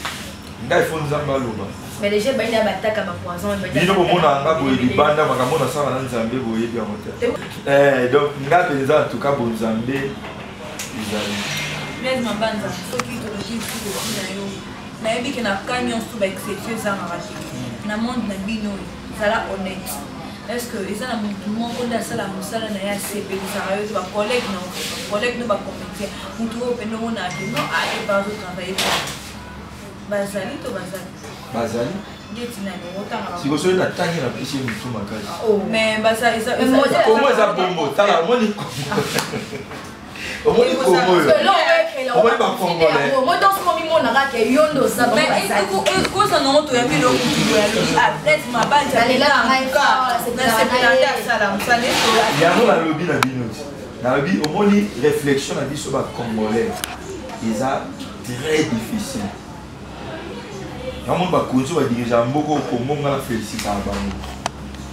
Ngai fo Nzambe aloba. Mais déjà bayina bataka ba poison. Bino bomona nga boye libanda, makambo nasala na Nzambe boyebi yango te. Donc nga mpenza, en tout cas bonzambe ezali. Blaise Mabanza, soki toloki lisusu na yo, nayebi ke na ka nyonso baexception ezangaka te na monde na bino oyo. Zala honnête, est ce que eza na motu moko nde asala mosala na ye asepelisaka yo te? Bacollègue na bacollègue no, bacomédien, motu oyo mpe ndongo na ke non, aye pa azotravaille, bazali to bazali? Bazali. Ndeti nani otanga? Siko soki natangi, napesi ye motu makasi. Mais baza eza Kongo eza bongo. Tala, omoni Kongo, omoni Kongo oyo, omoni bacongolais. Motosokomimonaka ke yo nde oza. Koza nango toyambi eloko motu boye, alobi Blaise Mabanza nasepela nde asala mosala. Yango nalobi na bino ti nalobi, omoni réflexion na biso bacongolais eza très difficile. Yango bakonzi oyo badirigea mboka oyo Kongo, nga na félicitaka bango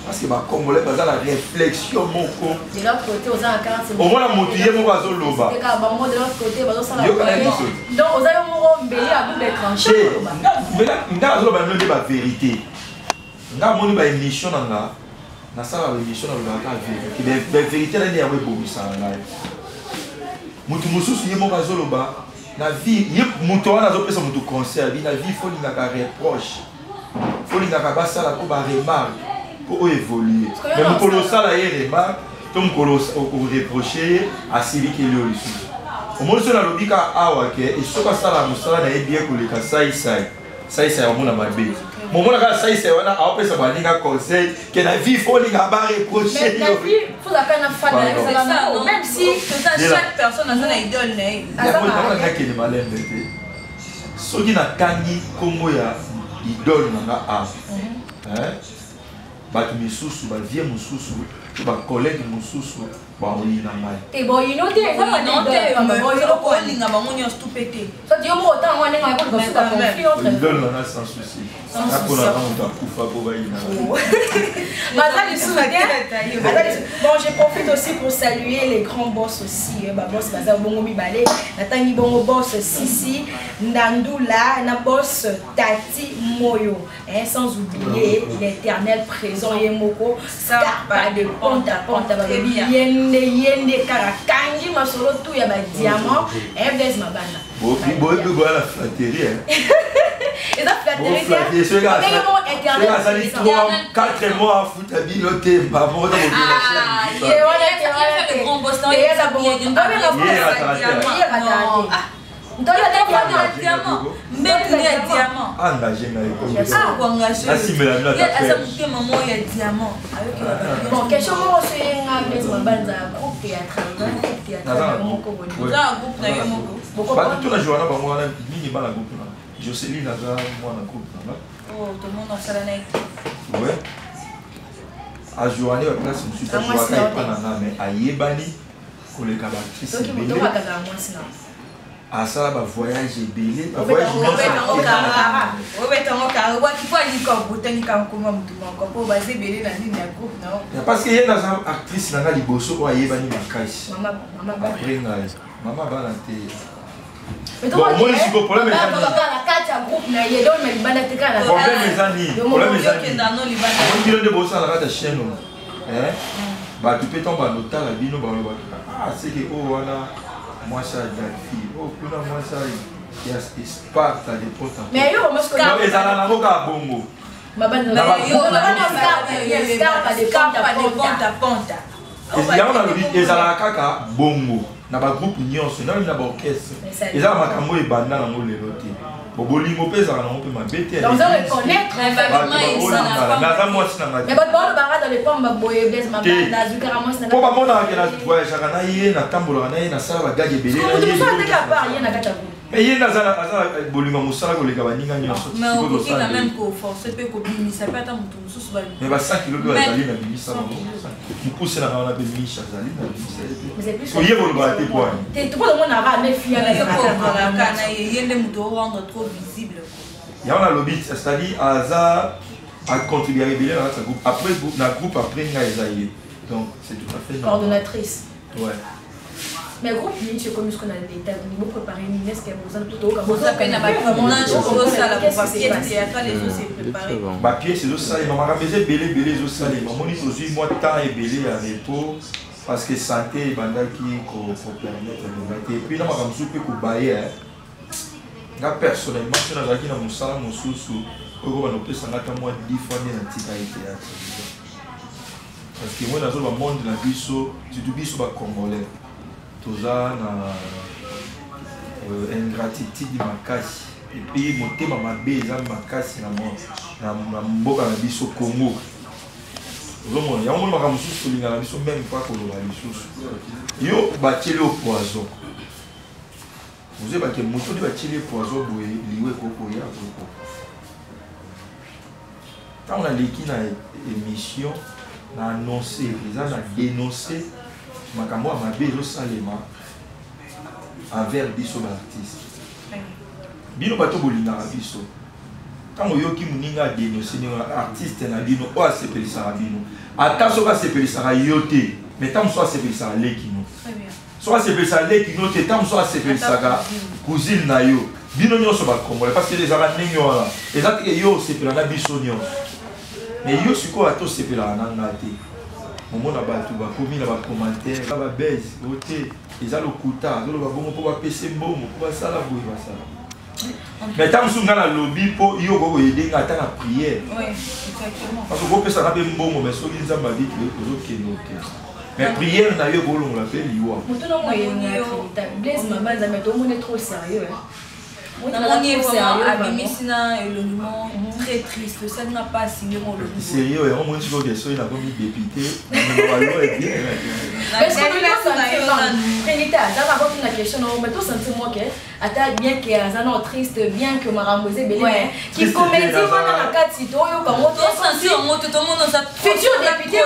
parce que bacongolais baza na réflexion moko. De l'autre côté oza na carte. Omona motu ye moko azoloba. Kaka bango de l'autre côté bazosala. Yokana biso. Donc oza yo moko mbeli ya double tranchant. Nga azoloba bino nde bavérité. Nga amoni baémission na nga, nasala baémission, nalobaka vérité. Bavérité na nde yango ebomisaka ngai. Motu mosusu ye moko azoloba na vie, ye moto wana azopesa motu conseil, abi na vie fo olingaka reproche, fo olingaka basala ko baremarque mpo oyo évolue. Mais mokolo osala ye remarque to mokolo oreproche ye, asilikeli yo lisusu. Omoni, so nalobi kaka awa ke soki asala mosala na ye bien koleka Saisai, Saisai amona mabe. Momona kaka Saisai wana aopesa baninga conseil ke na vie fo olinga bareproche yo. Pardon. Même si chaque personne aza na idole na ye. Yango nakende malembe te. Soki natangi nkombo ya idole na nga a, bato misusu, bavie mosusu to bacollègue mosusu baoyina ngai. Te, boyino te, eza Olinga bango nyonso tu mpe te. Soki yo moko otanga wana ndenge akoluka suka conflit entre Idole na nga, sans souci, napona na moto akufa mpo bayina. Baza lisusu te, baza lisusu. Bon, je profite aussi pour saluer les grands boss aussi, ba boss baza bongo mibale. Natangi bongo boss Sisi Ndandula na boss Tati Moyo, hein, sans oublier l'éternel présent, ye moko Scarpa de Ponta Ponta. Balobi yende yende kaka kangi masolo tu ya badiamant, hein, Blaise Mabanda. Boyebi boya na flatterie. Eza flatterie te, soki ndenge moko éternel asali 3 4 mois afuta bino te, mamo. Ye wana te, wana te. Te, eza bongo. Ye atala te. Diamant, mbetu ya diamant. Engage ngai. Koengage. Asimbela bino ata. Aza motema moko ya diamant. Bon, question moko so ye nga, Blaise Mabanza, groupe théâtral, groupe théâtral moko boni? Oza na groupe na yo moko? Bato to na joua na bango wana mingi bana groupe na Joseline, aza mwana groupe na nga. Oh, tomona osala na ye. Ouais, ajoua nde baplace mosusu, ajoaka epa na nga, mais ayebani koleka baactrice Soki moto ebele. okataka mwasi na Asala bavoyage ebele, bavoyage nyonso. Obetango kara waki po alika obotangika nkoma motu moko mpo baza ebele na nini ya groupe na yo. Parce que ye naza actrice na nga liboso oyo ayebani makasi. Mama, mama bana. Après ngai mama bana te. Bon, omoni sikoyo problème eza nini? Na kati ya groupe na ye, donc na libanda te, kaka na Problème eza nini? Problème eza nini? Okenda no libanda. Omoni bino nde bosala na kati ya chaîne oyo. Bato mpe ntango bandotala bino balobaka, ah, seke oyo wana mwasi ya Delphi, oyo kuna mwasi ya Sparta de Ponta. Ezala nango kaka bongo. Yango nalobi, ezalaka kaka bongo na bagroupe nyonso, nalobi na baorchestre, eza na makambo oyo ebanda nango lelo te. Bo bolingo mpe ezalaka nango mpe mabe te. Naza mwasi na ngai mpo bamonaka ke na voyageaka na ye, natambolaka na ye, nasala bagage ebele na ye. Mais ye nde aza bolingo ya mosala koleka baninga nyonso. Mais ba 100 kilo mpe bazali na bimisa bango, mokuse na wana mpe misha azali na bimisa ye mpe oye kolobaka te poani. Yango nalobi, c'est-à-dire aza acontribuaka ebele na kati ya groupe, après na groupe, après ngai eza ye, donc c'est tout à fait normal. Coordonnatrice. Ouais. Mais groupe nini ekomi siko na l'état bo préparé nini? Est ce que boza Boza mpe na batournage ozosala, bapièce théâtrale ezose préparé? Bapièce ezosalema, makambo eza ebele ebele ezosalema. Omoni, tozwi mwa temps ebele ya repos parce que santé ebandaki kopermettre ngai te, et puis na makambo mosusu mpe kobaye nga personnellement. So nazalaki na mosala mosusu oyo kobanda kopesa nga ata mwa 10 fois nde natika ye théâtre, parce que moi nazoloba, monde na biso, surtout biso bacongolais, toza na ingratitude makasi, et puis motema mabe eza makasi na mboka na biso Congo. Ozomona yango, moni makambo mosusu tolingaka biso même pas koloba lisusu. Yo batieli yo poison, ozoyebake moto nde batieli ye poison boye, liwa ekokoya koko. Ntango naleki na émission, na annonce, eza na dénonce makambo ya mabe ezosalema envers biso baartiste. Bino bato bolingaka biso, ntango oyoki moninga adénonce ndenge artiste na bino oyo asepelisaka bino, ata soki asepelisaka yo te, mais ntango mosusu asepelisaka leki no, soki asepelisaka leki no te, ntango mosusu asepelisaka cousine na yo. Bino nyonso bacongolais, parce que ezalaka ndenge wana, eza teke yo osepela na biso nyonso, mais yo sikoyo ata osepelaka na nga te, omona bato bakomi na bacommentaire, babese o te, eza lokuta, azoloba bongo mpo bapesa mbongo, mpo basala boye, basala. Mais ntango mosusu ngai nalobi mpo yo okoki koyede ngai ata na prière, parce que okopesanga mpe mbongo, mais soki Nzambe abi ozokende, okende, mais prière na yo ekolongola mpe liwa. Moto nango Blaise Mabanza, mais tomoni trop sérieux. Namoni vraiment abimisi na elongi mo très triste, osalinga mpasi ndenge olobi. Sérieux, yango moni sikoyo, soki nakomi député, balo ebien. Trinité aza na kotuna question nango, mais tosentir mo ke ata bien ke aza nao triste, bien que makambo eza ebele, kicomédie wana na kati toyoka ngo. Tosentir yango te, tomona oza futur député.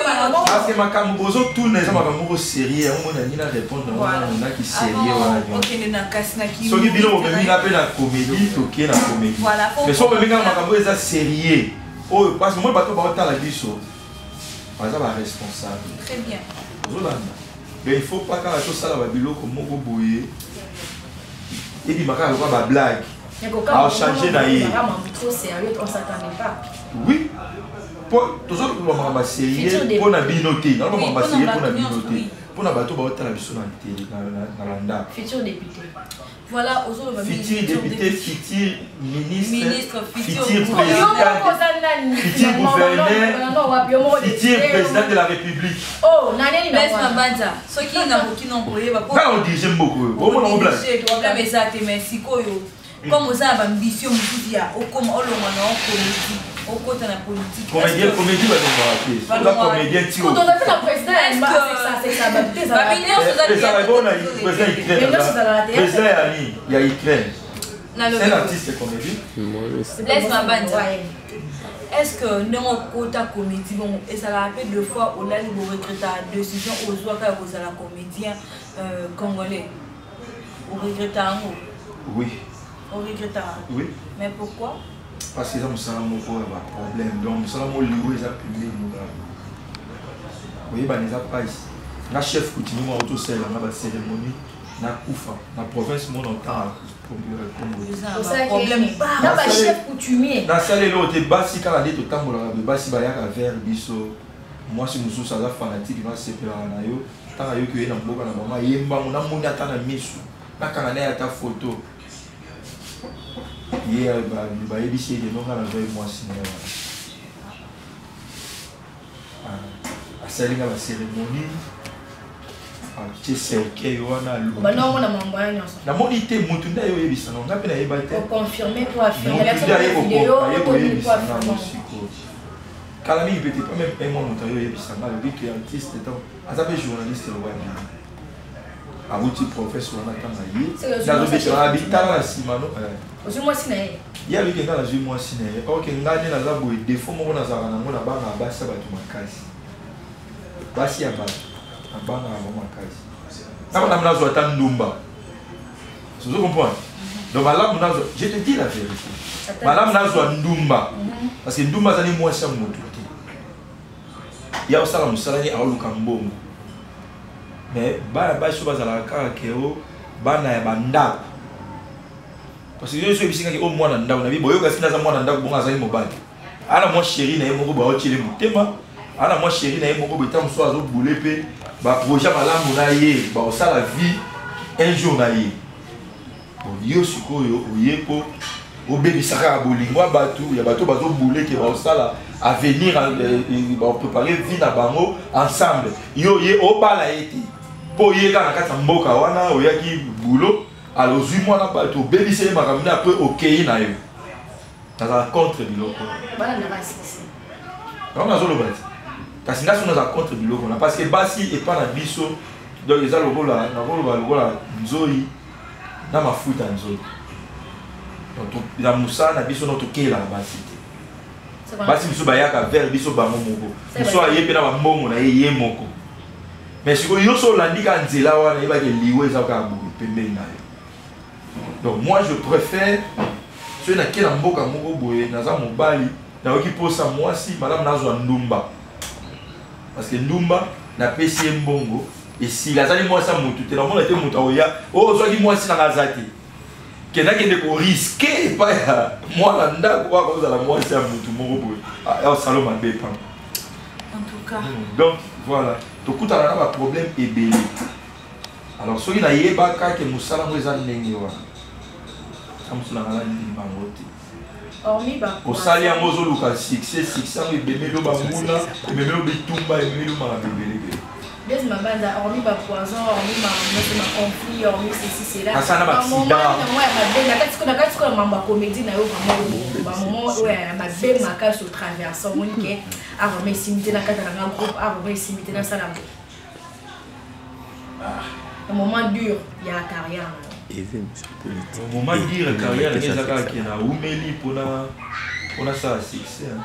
Parce que makambo bozotuna eza makambo moko sérieux, yango moni nangi na répondre nango naki sérieux wana. Okende na kasi na Soki bino bomemi nga mpe na comédie, tokie na comédie, mais soki bomemi nga makambo oyo eza sérieux oyo, parce que moi bato baotala biso baza baresponsable. Très bien. Ozolanda, mais il faut pas kaka tosala babiloko moko boye ebima kaka lokola bablague achange na ye. Trop sérieux, on s'attendait pas. Oui, po tozoloba makambo ya sérieux mpo na bino te, naloba makambo ya sérieux mpo na bino te, mpo na bato baotala biso na télé, na bandako. Futur député. Voilà, ozoloba. Futur député, futur ministre, ministre, futur président, futur gouverneur, futur président de la République. Oh, naneni? Blaise Mabanza, soki nakoki na koyeba. Kaka odirige mboka oyo, omona ngo blague? Problème eza te, mais sikoyo comme oza na baambition mosusu ya okoma, olongwa na ocomédie, okota na politique. Comédien, comédie balongwaka te. Oza comédien ti ezalaka bona président Ukraine, président ya nini, ya Ukraine, c'est un artiste comédie. Blaise Mabanza, est ce que ndenge okota comédie bongo, ezalaka mpe deux fois olali boregreta décision ozwaka ya kozala comédien congolais? Oregreta yango? Oui. Oregreta? Oui. Mais pourquoi? Parce que eza mosala moko ya baproblème, donc mosala moko liwa eza pembeni. Koyebana eza mpasi. Nga chef coutumier moko tosalelanga bacérémonie, nakufa na province mona otanga Congo. Na bachef coutumier? Nasala eloko te. Basi kaka nde totambolaka boye, basi bayaka vers biso. Mwasi mosusu aza fanatique no, asepelaka na yo. Ntango ayoki oye na mboka na bango, ayembango, namoni ata na misu, nakanga na ye ata foto. Ye bayebisi ete nonga nazwa ye mwasi na ye wana. Asali nga bacérémonie, atie cercueil wana. Namoni te motu nde aye oyebisanga nga, mpe nayeba te. Motu nde aye koyebisanga ngo sikoyo kala mingi mpe te, pas même un mois. Moto aye oyebisanga, alobi ke artiste ntango aza mpe journaliste lokola bino, awuti professe wana. Ntango aye nazobetela bitala na nsima no. Ozwi mwasi na ye? Ye alobi ke nga nazwi mwasi na ye. Ok, nga nde naza boye, défaut moko nazalaka nango, nabangaka basi ya bato makasi. Basi ya bato nabangaka bango makasi. Ntango nazwa ata ndumba, ozo comprendre? Donc malamu nazwa, je te dis la vérité, malamu nazwa ndumba, parce que ndumba azali mwasi ya motu te. Ya osala mosala ni aoluka mbongo. Mais bana basi oyo bazalaka kaka ke o bana ya bandako, parce que yo so oyebisingaki o mwana ndako na bi boyoka si naza mwana ndako, bongo azali mobali, ana mwa chéri na ye moko baotiele motema, ana mwa chéri na ye moko boye, ntango mosusu azobule mpe baprojet malamu na ye, bakosala vie un jour na ye. Bon, yo sikoyo oye mpo obebisa kaka bolingo ya bato, ya bato bazobule ke baosala avenir, baprépare vie na bango ensemble. Yo ye obala ye te mpo oye kaka na kati ya mboka wana, oyaki boulot, alors ozwi mwana bato, obebisa ye makambo nde, apres okei na yo. Nazala contre biloko yango nazoloba te, kasi nga so nazala contre biloko na, parce que basi epa na biso, donc eza lokola nakoloba lokola nzoi na mafuta ya nzoi. Donc na mosala na biso no tokelaka basi te. Basi biso bayaka vers biso bango moko, mosu aye mpe na bambongo na ye ye moko. Mais sikoyo yo so olandi kaka nzela wana, yebaki liwa eza kaka boye pembeni na yo. Donc moi je préfère, soki nake na mboka moko boye, naza mobali, nayoki mposa mwasi, malamu nazwa ndumba, parce que ndumba napesi ye mbongo, esili, azali mwasi ya motu te. Namona te moto akoya oyo ozwaki mwasi nanga aza te, kendakende korisquer epai ya mwana ndako oyo akozala mwasi ya motu moko boye, osalo mabe pamba. En tout cas. Donc voilà, tokutana na baproblème ebele. Alors soki nayebaka ke mosala yango eza ndenge wana, ta mosu nanga nandima yango te. Hormis ba Osali yango, ozoluka succès, succès yango ebemeli yo banguna, ememeli yo bitumba, ememeli yo makambo ebele ebele. Blaise Mabanza, hormis ba poison, hormis ma ma conflit, hormis ceci cela. Asala ba accident. Moment ya mabe na kati ko mambo ya comédie na yo, vraiment ba moment oyo ya mabe makasi au traverse, omoni ke ah vraiment esimbi te na kati na nga groupe, ah vraiment esimbi te na sala un moment dur ya carrière na yo. Moment dur ya carrière nde eza kaka ke na umeli mpona sala succès, hein.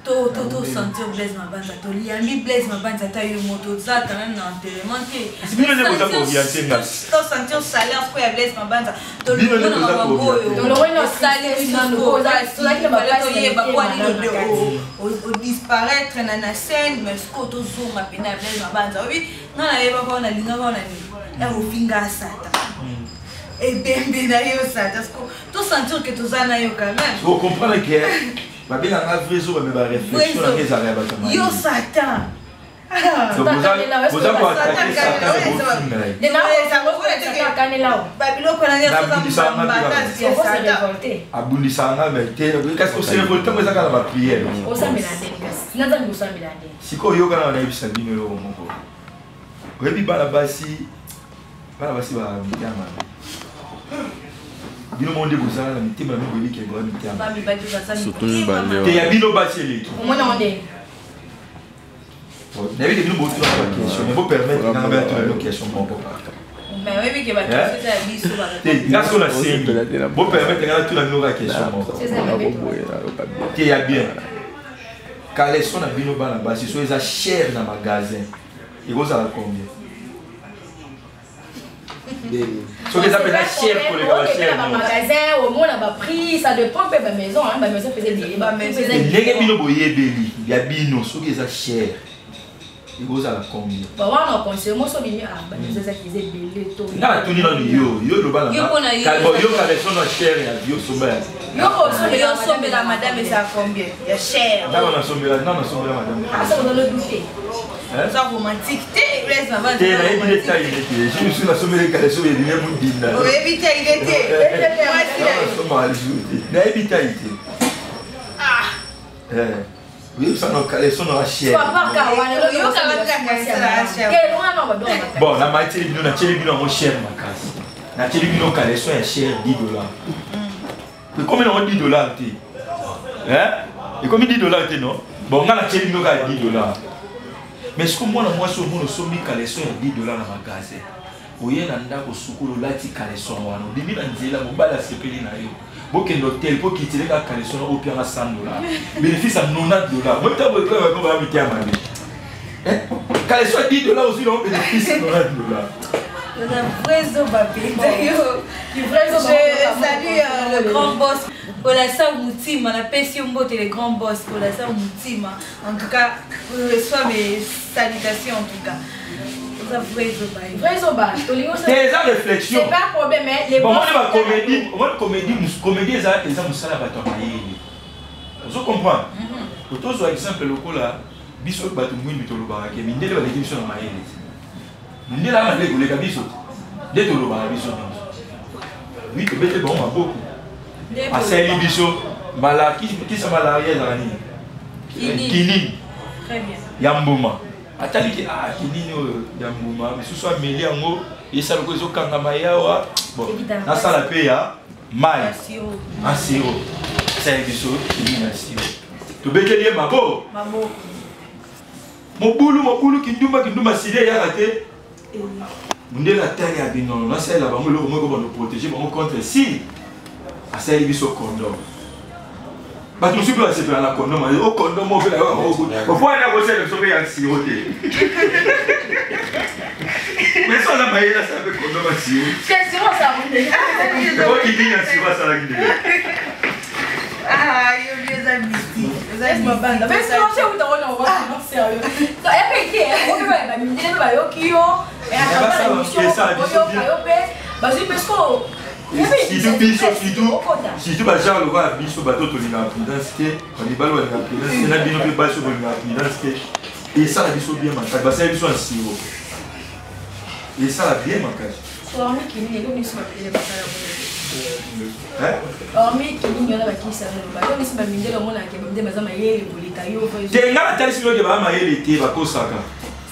To sentir Blaise Mabanza, toliambi Blaise Mabanza, ata yo moto oza quand même na enterrement te. Kasi bino nde boza koorienter nga. To sentir salaire sikoyo ya Blaise Mabanza. Bino nde boza koorienter. Tolongoli na tristesse nanu, po tozalaki na bapasi na toyeba mitema po alino nanu na kati. odisparaître na scène, mais sikoyo tozonga pena ya Blaise Mabanza. Oyebi nga nayebaka wana, nalingaka wana nini ya kofinga Satan, ebembe na yo Satan. Siko tosentir ke toza na yo quand même. Ocomprendre ke babenganga vrai zoba, me baréflexion nanga ezalaka ya bato ya yo mayele. Satan. Donc, boza koattaquer Satan, bofinga ye. Nde na akanela o. Babiloko na nyonso. Nabundisaka nga mpe Oko se révolter. Abundisaka nga me te, kasi kose révolter ngo eza kaka na baprière. Osambela ndenge, kasi na Nzambe osambela ndenge. Sikoyo oyokana, nayebisa bino eloko moko. Oyebi bana basi, bana basi ba mitema mabe. Bino moko nde bozala na mitema na bino, boyebi ke boya mitema mabe. Bamibali baza Surtout mitema mibale. mabe. Te, ya bino basi eleki. Omona ngo ndenge. Bon, nayebi ke bino botuna baquestion, mais bopermettre nanga bayatuna bino question moko kaka. Mais oyebi ke baquestion eza ya biso. Te, nga sikoyo nasengi bopermettre nga natuna bino kaka question moko. Te, ya bien. Caleçon na bino bana basi, so eza cher na magasin, ekozala combien? Soki eza mpenza cher koleka bacher nyonso. Bamagasin omona baprix, ça dépend mpe bamaison, bamaison mpe eza ebele. Bamaison ndenge bino boyebeli ya bino, soki eza cher. Ekozala combien? Wana conseil moso bimi, ah, bandezo ezaki eza ebele to. Nga natuni nanu yo, yo loba na Yo mpona yo. Bon, yo caleçon na cher ya yo somba ya Yo yo osombela madame eza combien ya cher? Nano nasombela, nano nasombela madame. Asokola dute. Oza romantique te, Blaise Mabanza. Te, nayebi nde taille nde te. Je me suis nasombeli caleçon ebimi modinda. Oyebi taille te? Mwasi na yo. Nasombaka lisusu te, nayebi taille te. Eh, oyebisa na caleçon na cher. Bon, na matieli bino, natieli bino yango cher makasi. Natieli bino caleçon ya cher 10 dollars. Ekomi nango 10 dollars te. Hein? Ekomi 10 dollars te, non? Bon, nga natieli bino kaka 10 dollars. Mais soki mwana mwasi omona osombi caleçon ya 10 dollars na magasin, oye na ndako, sukulu, olati caleçon wana, obimi na nzela, mobali asepeli na yo, bokende hotel mpo kitile kaka caleçon na opianga 100 dollars, bénéfice ya 90 dollars. Motambo ekoyako baya miteya mabe. Caleçon ya 10 dollars, ozwi nango bénéfice 90 dollars. Oza vrai zoba mpenza yo. Je salue le grand boss Olasa Mutima, napesi yo mbote, le grand boss Olasa Mutima. En tout cas, reçois mes salutations. En tout cas, oza vrai zoba yo. Vrai zoba, tolingi. Te, eza réflexion. C'est pas problème, hein, les Bon, omoni bacomédie, omoni comédie, comédie eza mosala ya bato ya mayele. Ozo comprendre? Otozwa exemple lokola biso bato mwindu, tolobaka ke mindele baleki biso na mayele te. Mindele aa mayele koleka biso te, nde tolobaka biso nyonso. Wi, tobete bango maboko. Asaleli biso kisa malaria ezalaka nini? Kinini. Kinini. Très bien. Ya mbuma. Atali ke ah, kinini oyo ya mbuma misusu ameli yango, esala ko ezokangama yawa. Bon, nasala mpe ya mai. Sirop. En sirop. Asali biso kinini ya sirop, tobeteli ye maboko. Maboko. Mobulu mobulu, kindumba kindumba, sida eyaka te. Mondele atali ya bino, nasalela bango eloko moko bando protéger bango contre si asaleli biso condom. Bato mosusu mpe basepela na condom. O condom moko mpe opo wana kosalela biso mpe ya sirop te. Mais so aza mayele, asala mpe condom ya sirop. Okidini ya sirop asalaki ndenge. Ah, yo bi oza mystique. Oza Mabanda. Mais mystique. c'est où t'as non sérieux. Bamindele mpe bayoki yo oyoka yo mpe bazwi mpe siko. Surtout biso, surtout bagenre lokola biso, bato tolingaka prudence te, bamibali balingaka prudence te, na bino mpe basi bolingaka prudence te. Esala biso bien makasi, basali biso ya sirop, esala bien makasi. Hormis kinini, eloko nyonso bapele basala. Hein? Hormis kinini wana, bakisa loba yo misi bamindele, omonaka bamindele baza mayele koleka yo. Te, nga natalisi bino ke baa mayele te, bakosaka.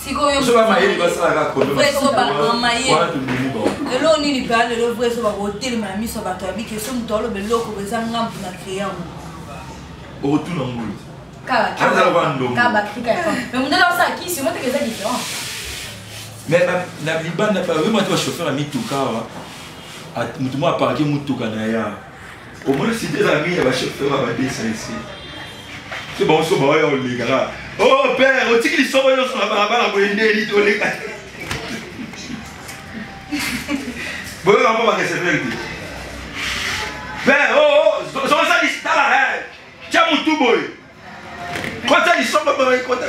Sikoyo so bamayele basalaka kondo. Vrai so bamayele. Wana tondimi bango. Lelo nini mpe lelo vrai so bakotelema na miso ya bato ya bike, so moto aloba eloko eza ngambu na créa ngo. Okotuna ngulu te. Aza lokola ndongo. Kaka bakrika ya mais mondele osala kisi omoteke eza différent. Mais na libanda oyeba te, bachauffeur ya mituka awa, motu moko aparke mutuka na ya omoni site ezala mingi ya bachauffeur ya badesa esi so bango so baoya olekaka: "Oh père, otiki lisoko nyonso na balabala boye, ndeni toleka?" Boyoka mpo bareceveur te: "Père, oh, sokosa tala, tia motu boye, kota lisoko boye, kota."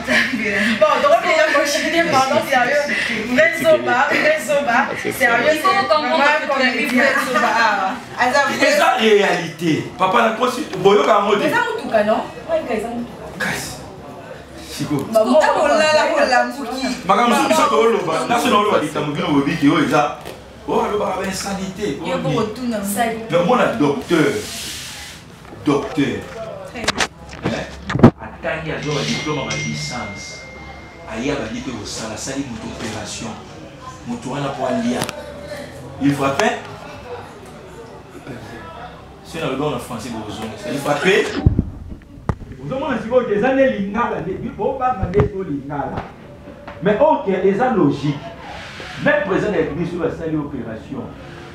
Bon, donc on va continuer, pardon, sérieux. Vrai zoba, vrai zoba. Sérieux, Il faut c'est comprendre vraiment que tu as mis comédien. vrai zoba awa. Aza eza réalité, papa na kosi, boyoka yango te. Eza mutuka, non? Ouais, eza mutuka. Kasi siko Olala olamuki. Makambo mosusu biso tooloba, naso naoloba likambo, bino bobiki oyo eza oyo alobaka bainsanité. Yo mpo kotuna. Mais omona docteur, docteur atangi, azwa badiplôme ya balicence, aye abandi mpe kosala, asali moto opération, moto wana mpo alia, il frappe. Soki nalobi na français bokozongisa il frappe. Ozomona sikoyo ke eza nde lingala nde bobanga nde so lingala, mais ok, eza logique. Même président de la République, soki basali opération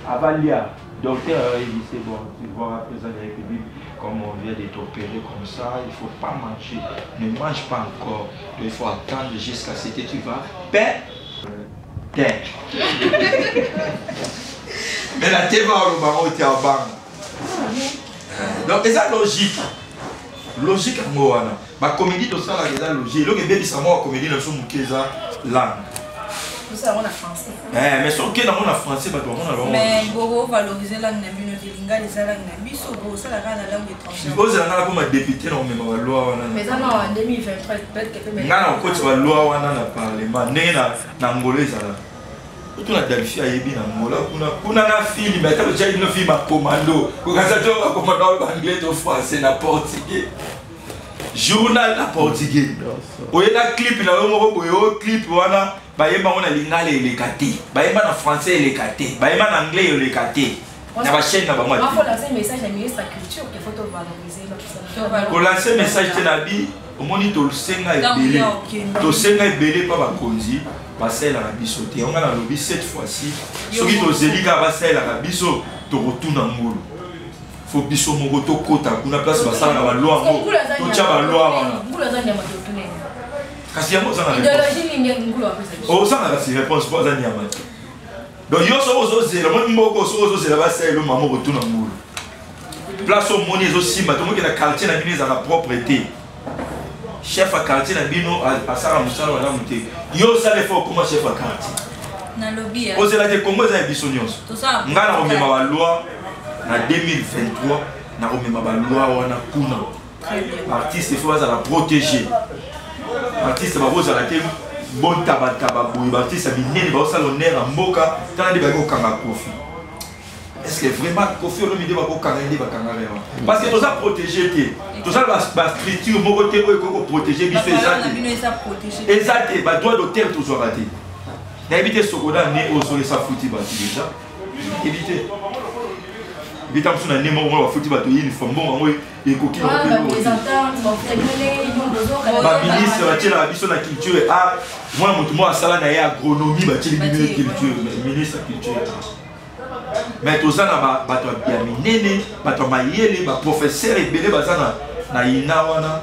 avalia, docteur ayebisi: "Bon, tu vois, président de la République, comme on vient de t'opérer comme ça, il faut pas manger, ne mange pas encore. Donc il faut attendre jusqu'à ce que tu vas paix te." Mais na te va oloba ngo te, abanga. Donc eza logique. Logique yango wana. Ba comédie tosalaka eza logique. Eloko ebebisa mwa comédie na biso moke eza langue. Tosala yango na français. Eh, mais soki okende yango na français bato bamona bango. Mais boko valoriser langue na bino te, lingala eza langue na biso, bosala kaka na langue étrangère. Ozela nga nakoma député na komema ba loi wana. Mais eza na 2023 peut-être que nga na kokotisa ba loi wana na parlement ndenge na na Angola ezalaka. Otuna Delphi ayebi na Angola kuna kuna na film ata totyaki bino film ya commando kokanisa to bacommando oyo baanglais to français na portugais journal na portugais oye na clip na yo moko boye oyo clip wana bayemba yango na lingala eleka te bayemba na français eleka te bayemba na anglais eleka te na bachaîne na bango kolanse message te na bi omoni tosenga ebele tosenga ebele mpa bakonzi basalelaka biso te yango nga nalobi cette fois-ci soki tozeli kaka basalelaka biso tokotuna ngulu fo biso moko tokota kuna place basalaka baloi yango totya baloi wana kasi yango oza na ozanga kasi réponse mpo aza nyama te donc yo soki ozozela omoni moko soki ozozela basalelo mama okotuna ngulu place omoni ezosimba tomoki na quartier na bino ezalaka propre te chef ya quartier na bino asala mosala malamu te yo osala efo okoma chef ya quartier nalobi ozela te kongo eza ya biso nyonso ngai nakomema baloi na 2023 nakomema baloi wana kuna artiste ifo bazala protégé artiste bakozala te bontabataba boye baartiste ya minene baosala honneur ya mboka tala nde bayaki kokanga kofi est ce que vraiment kofi olomide bakokanga ye nde bakangaka ye wana parce que toza protégé te toza na bastructure moko te oyo ekoki koprotege biso eza te eza te badroit d'auteur tozwaka te nayebi te sokoda ne oyo soki esa futi bato deja nayebi te bita mosusu na nde moko moko bafuti bato uniforme mbongo yango ekoki baministre batielaka biso na culture art mwana moto moko asala na ye agronomie batieli bino culture ministre ya culture mais toza na bato ya minene bato ya mayele baprofesseur ebele baza na, na ina wana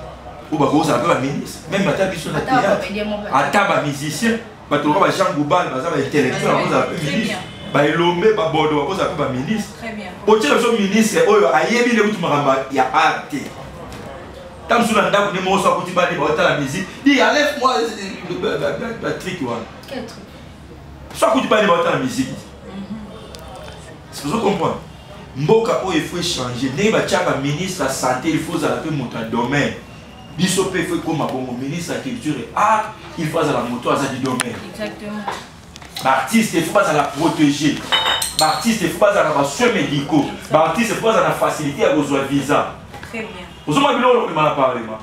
oyo bakozala mpe baministre meme ata biso na théâtre ata bamusicien bato lokola ba jean goubal baza baintellectuel bakozala mpe ministre baelombe babodo bakozala mpe baministre otyela biso ministre oyo ayebi nde kutu makambo ya art te ta mosusu na ndako nde moko so akuti bande baotala musique di enlève moi batrik wana so akuti bande baotala musique ozo comprendre mboka oyo il faut échanger ndenge batiaka ministre ya santé il faut ozala mpe moto ya domaine biso mpe faut ekoma bongo ministre ya culture et art il faut azala moto aza du domaine baartiste il faut bazala protégé baartiste il faut bazala na basoins médicaux baartiste il faut bazala na facilité ya kozwa visa ozomona biloko lokomema na parlement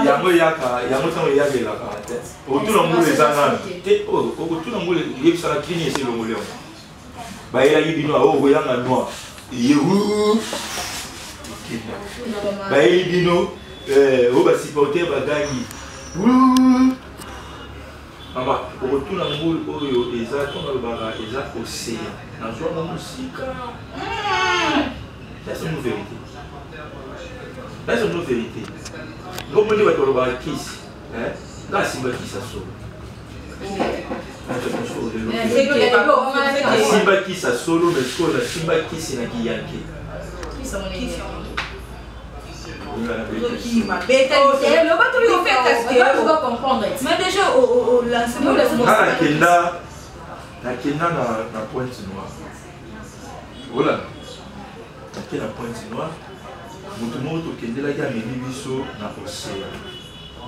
yango eyaka yango ntango eyabelaka te okotuna ngulu eza nanu te okotuna ngulu eyebisaka kini esi elongoli yango bayelaki bino aoyo okoyanga noir eye bayeli bino oyo basupporter bagangi mama okotuna ngulu oyo eza ntongo alobaka eza océan nazwanga mosika ça c'est une vérité ça c'est une vérité ngombo nde bato balobaka kisi nga asimba kisi ya solo asimba kisi ya solo mais sikoyo nasimba kisi na kiyanke nga nakenda nakenda na pointe noire olanda nake na pointe noire moto moko tokendelaki amemi biso na océan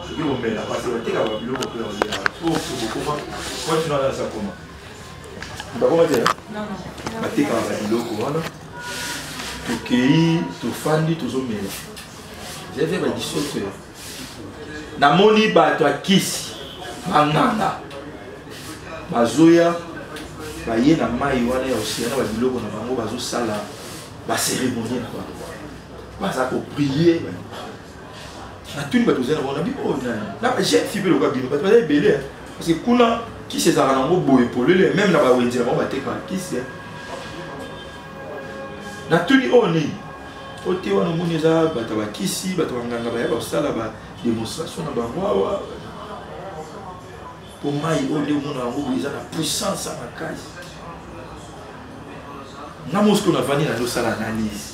soki komela parce batekaka babiloko mpe olia po bokoma pointe noire aza koma bakoma te batekaka babiloko wana tokei tofandi tozomela jeve ba 17 heures namoni bato ya kisi banganga bazoya baye na mai wana ya ocean na babiloko na bango bazosala baceremonie na bango baza koprie natuni bato ozali na bango na bi oyo nani na bajeune fille mpe lokola bino bato baza ebele parce que kuna kisi ezalaka nango boye polele meme na bawenze na bango batekaka kisi natuni oyo nini o te wana omoni eza bato ya bakisi bato ya banganga baya kosala ba démonstration na bango awa mpo mai oyo nde omona yango boye eza na puissance ya makasi. Nga moko sikoyo navandi nazosala analyse,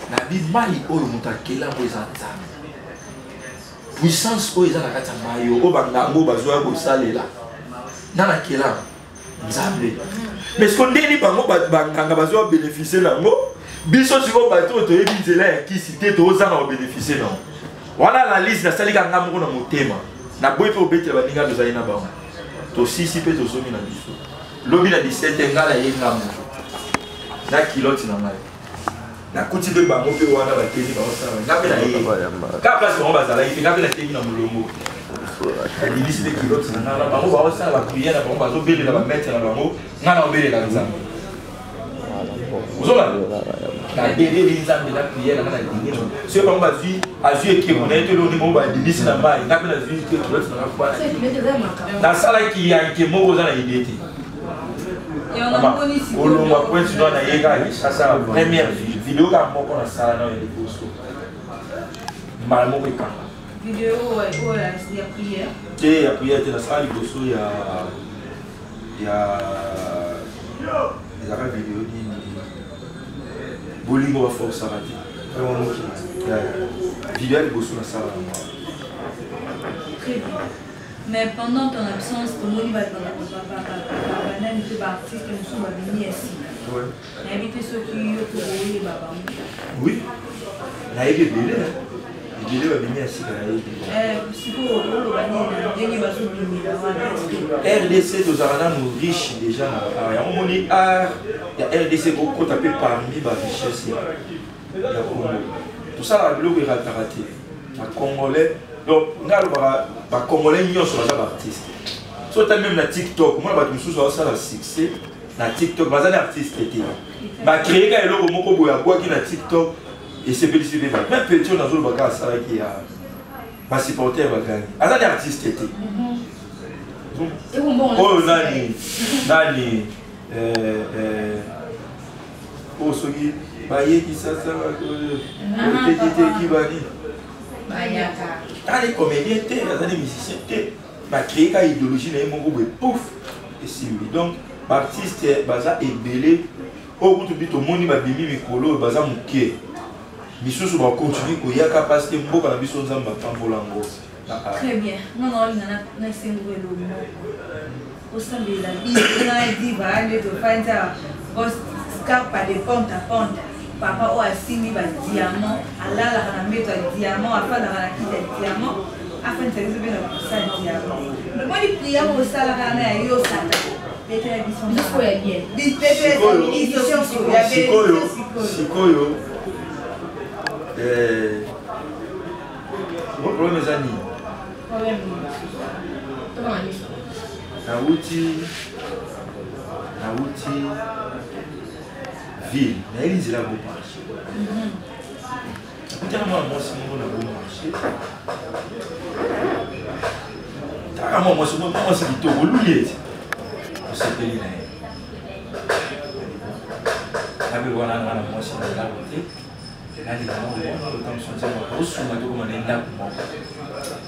nabi mai oyo moto akela yango eza Nzambe. Puissance oyo eza na kati ya mai oyo bangango bazwa kosalela na nakela Nzambe. Mais sikoyo ndeni bango banganga bazwa bénéficier na yango, biso sikoyo bato oyo toyebi nzela ya kisi te tozanga kobénéficie na yango. Wana analyse nasali kaka nga moko na motema, naboyi mpe kobetela baninga tozali na bango. Tosisi mpe tozongi na biso. Lobi na 17 ngai naye nga moko na kilote na ngai, nakuti mpe bango mpe wana batemi baosala, nga mpe naye kaka place bango bazalaki mpe nga mpe natemi na molongo, nabimisi mpe kilote na ngai. Bango baosala bapriere na bango, bazobelela bamaître na bango, ngai naobelela Nzambe. Ozolanda, nabeleli Nzambe na priere na ngai, nalingi soki bango bazwi, azwi ekeko na ye to eloko moko babimisi na mai, nga mpe nazwi kilote na ngai kwana, nasalaki yanke moko oza na idée te. Olongwa Pointe Noire na ye kaka Kinshasa, première video kaka moko nasala nayo ya liboso, mbala moko ekanga. Video oyo ya prière? Te, ya prière te. Nasala liboso ya ezalaka video nini, bolingo baforsaka te. Video ya liboso nasala yango. Très bien. Mais pendant ton absence, tomoni banani mpe baartiste mosusu babimi ya sika. Nayebi te soki yo tokoyeba bango. Oui, nayebi ebele ebele babimi ya sika, nayebi. Sikoyo oloba nini na ndenge bazobimela wana? RDC tozalaka nanu riche déjà na art. Yango moni art ya RDC kokota mpe parmi barichesse ya Congo. Tosalaka biloko erataka te, bacongolais. Donc ngai alobaka, bacongolais nyonso baza baartiste. So ata même na TikTok, omona bato mosusu bazosala succès na TikTok, baza na artiste te, bacreye ka eloko moko boye, abwaki na TikTok, esepelisi mpe bato. Même petit oyo nazoloba kaka asalaki ya basupporter bagangi, aza ni artiste te. Oyo nani nani oyo soki bayekisasa otekiteki bani, azali comédien te, azali musicien te, bacreye ka idéologie na ye moko boye, pouf, esimbi. Donc baartiste baza ebele. Oyo kutu bi tomoni babimi mikolo oyo baza moke, misusu bakontinue koyaka parce que mboka na biso Nzambe apambola yango. Très bien. Nga na olinga nasengo elo moko osambela biso na diva nde tofandi awa, scarpa de ponta ponta, papa oyo asimbi badiamant, alalaka na mbeto ya diamant, afandaka na kiti ya diamant, afandisa biso mpe na kosa diamant. Omoni prière osalaka na ya yo sata, betela biso. Biso ya bien. Sikoyo problème eza nini? Nauti ville, nayebi nzela ya Bon Marché. Nakutana mwana mwasi moko na Bon Marché. Taka mwa mwasi, mwa mwasi kitoko, oluli ete osepeli na ye. Nabe wana nga na mwasi na ndako te, nalinga moko ota mosu Nzambe akosunga tokoma na ndako moko.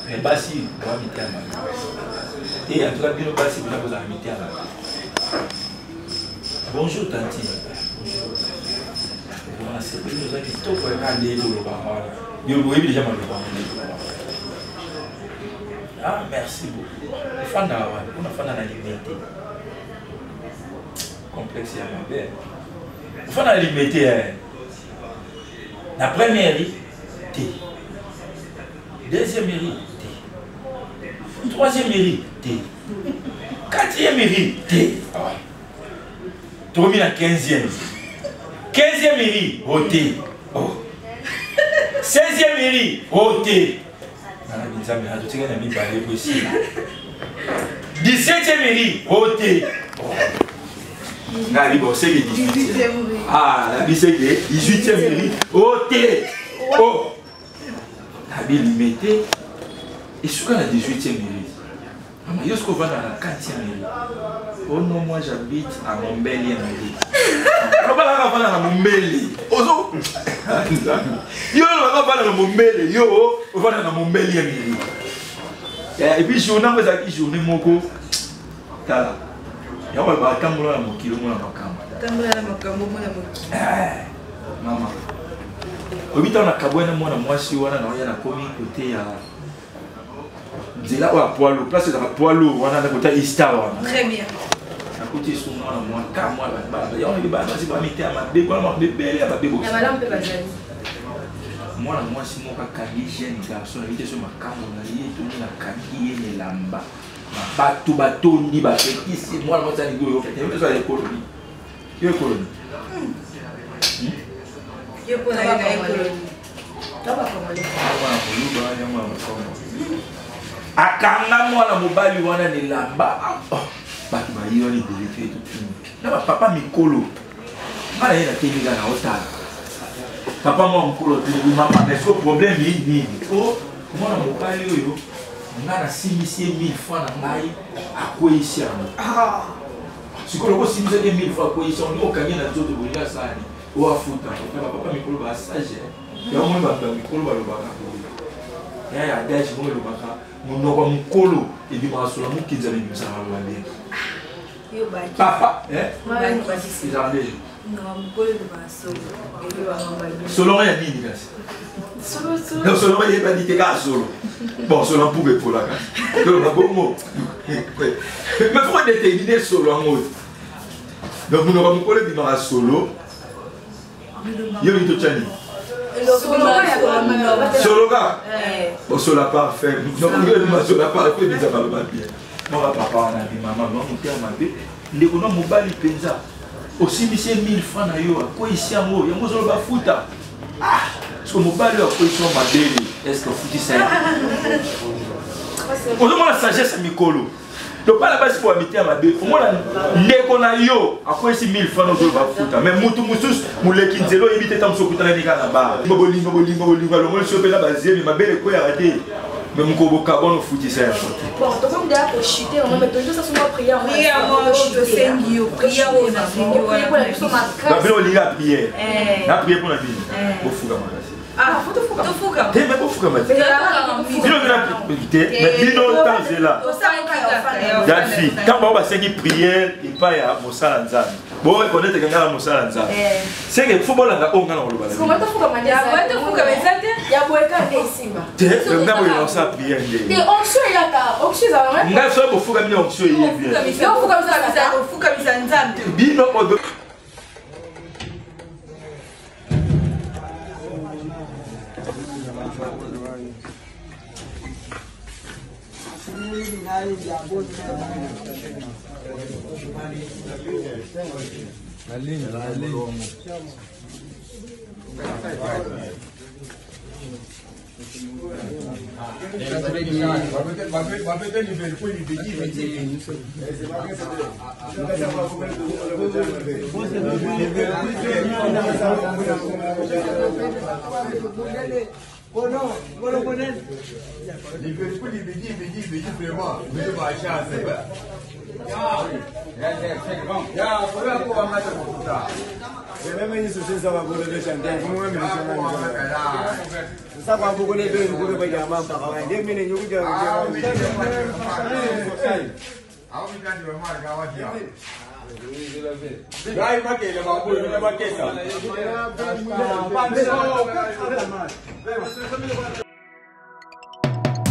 Mais basi ba mitema te, en tout cas bino basi bina kozala mitema. Bonjour tantine. Bonjour. Nasepeli, oza kitoko kaka nde tolobaka wana. Yo oyebi deja maloba yango nde tolobaka. Ah, merci beaucoup. Ofandaka wapi? Mpona fanda na Limete. Complexe ya mabe. Ofanda na Limete eh. Na première rue te. Deuxième rue te. Troisième rue te. Quatrième rue te. Ah. Tokomi na 15e. 15e rue o te. Oh. 16e rue o te. Nanabi Nzambe na totika na mibale po esila. 17e rue o te. Oh. Ngai bon c'est 18e. Ah, nabi c'est 18e rue o te. Oh. Nabi Limete esuka na 18e rue. Maman, yo siko ovanda na 4e rue. Oh non, moi j'habite à Mombele rue. Loba kaka vanda na Mombele. Ozo yo loba vanda na Mombele, yo ovanda na Mombele rue. Et puis journée yango ezalaki journée moko tala. Yango balobaka tambola na mokili omona makambo. Tambola na makambo omona mokili. Mama oyebi ntango nakabwani na mwana mwasi wana naoya nakomi kote ya nzela oyo ya poids lourd, place ezalaka poids lourd wana na kota ista wana. Très bien. Nakuti esu mwana mwa ka mwana bana yango yebi bana basi bamite ya mabe wana mabe ebele ya mabe Ya malamu mpe bazali. Mwana mwasi moko akangi jeune garçon, nayebi te so makambo na ye toni, nakangi ye na elamba, bato batondi bapekisi mwana mwasi alingi oyoka te. Yebi te so ya ekoloni yo ekoloni. Yo mpo na ye na ekoloni. Mwana moluba ya mwana mokongo akanga mwana mobali wana na elamba. Bato bayi wana ebele te, totuni na bapapa mikolo. Nga na ye natemi kaka na otala papa mwa mokolo telemi. Mama, mais so problème ye nini? O mwana mobali oyo nga nasimbisi ye 1000 francs na ngai, akweyisi yango. Sikoyo loko osimbisaki ye 1000 francs, akweyisi yango, ndenge okangi na nzoto bolingi asala nini? Oyo afuta ota. Bapapa mikolo basage yango moni, bato ya mikolo balobaka boye ya ya adage moko elobaka: monoko ya mokolo ebimaka solo, mokinza ebimisaka maloba bien. Papa ezala nde solo ya nini? Kasi donc solo eyebani te, kaka solo. Bon, solo mpuka epolaka, toloba bongo, mais faut déterminer solo yango. Donc monoko ya mokolo ebimaka solo. Yo nini totya nini? Solo kaka osola parfait. Donc ebima solo parfait, ebisa maloba bien. Moko papa wana abi: mama, mama motema mabe, ndeko na mobali mpenza osimbisi ye 1000 francs na yo, akweyisi yango, yango ozoloba futa. Ah, parce que mobali oyo akweyisi yo mabele, est ce que ofutisa ye? Ozomona sagesse ya mikolo. Donc bana basi po ya mitema mabe, omona ndeko na yo akweyisi 1000 francs, ozoloba futa, mais mutu mosusu moleki nzela oyebi te, ta mosusu okutanani kaka na bar, bolingo bolingo bolingo, alongoli so mpe na bazemi, mabele ekweyaka te, mais mokolo bokabwana ofutisa yango te. Bon, tokomi deya kochite vraiment, mais tolingi tosala prière. Prière oyo tosengi yo, prière oyo nasengi wana. Mpona biso makasi. Babino olingi ya prière na prière mpona bino, bofuka makasi. Tofuka. Te, mais bofukama te, bino bino te, mais bino ntanzela Delphi. Ntango bango basengi prière epai ya mosala Nzambe, boreconnaître ke ngai na mosala Nzambe, seke fo bolanda oyo ngai na koloba na bino. Tofuka eza te. Ya boye kaka nde esimba. Te, ngai boye na kosala prière te. Nde Onction eyaka, onction ezalaka. Ngai soki bofuka bino, onction eye bien. Ofukamisa Nzambe. Bino oyo